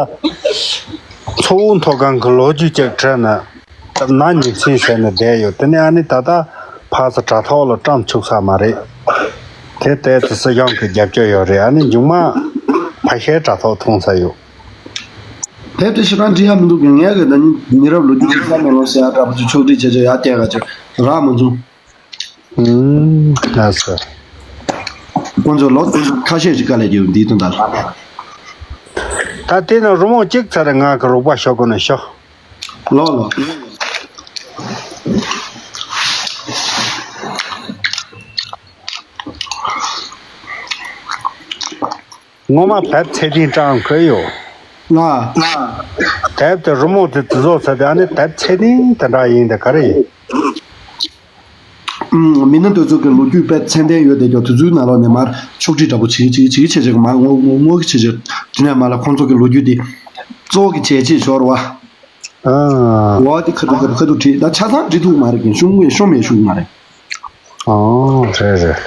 མཚོ་དབུས་མཐོ་སྒང་གི་ལོ་རྒྱུས་ཅིག་བྲིས་ན་ན་ཉིན་མཚན་ཟེར་ནས་བསྡད་ཡོད། དེ་ནི་ཨ་ནི་ད་ལྟ་ཕར་ཚུར་དྲ་ཐོག་ལ་བཀྲམ་ཆོག་ས་མ་རེད། དེ་ལྟའི་དེ་སྲིད་གཞུང་གི་རྒྱབ་སྐྱོར་ཡོད་རེད། ཨ་ནི་མཇུག་མ་ཕལ་ཆེར་དྲ་ཐོག་མཐོང་ས་ཡོད། དེབ་དེ་ཞེ་དྲག་འབྲི་ཡ་མི་འདུག་གི། ངས་གི་ད་ནི་མི་རབས་ལོ་རྒྱུས་ཀྱི་བསམ་མེད་ལོ་ཟེར་ཡ་འདྲ་པོ་ཅིག་ཕྱོགས་སྒྲིག་བྱས་བྱས་ཡར་བསྐྱལ་ག་ཅིག་རག་མ་བྱུང་། ཨུམ། ལགས་སོ། ཁོང་ཚོ་ལོ་ཁ་ཤས་ཤིག་དཀའ་ལས་རྒྱབ་འདིའི་དོན་དག་ལ། ད་དེ་ནི་རི་མོ་གཅིག་ཚར་རེ་ང་གི་རོགས་པ་ཞོག་གོ་ནས་ཤོག་ལོ་ལོ། ངོ་མ་དེབ་ཚད་ལྡན་སྤྲང་ཁོས་ཡོད། ང་། དེབ་དེ་རི་མོ་དེ་དེ་བཟོ་ཚར་དེ་ཨ་ནི་དེབ་ཚད་ལྡན་དེ་འདྲ་ཡིན་དེ་ག་རེ་ཡིན། ཨུམ། མི་སྣ་དེ་ཚོ་གི་ལོ་རྒྱུས་དཔེ་ཚད་ལྡན་ཡོད་དེ་ཀྱང་དེ་ཚོའི་ནང་ལོགས་ནས་མར་ཕྱོགས་སྒྲིག་འདྲ་པོ་བྱེད་ཀྱི་བྱེད་ཀྱི་བྱེད་ཀྱི་བྱེད་ཀྱི་མར་ངོ་ངོ་ངོ་གི་བྱེད་ཀྱི་དེ་ནས་མར་ལ་ཁོང་ཚོ་གི་ལོ་རྒྱུས་དེ་གཙོ་བོ་གི་བྱས་བྱས་ཞོར་བ། ཨ། འོ་དེ་ཁ་ཐུག་ཁ་ཐུག་ཁ་ཐུག་བྲིས་ད་ཆ་ཚང་བྲིས་ཐུབ་མ་རེད་ཀྱང་ཤོང་ཤོང་མེད་ཤོང་མ་རེད། ཨོ་རེད་རེད།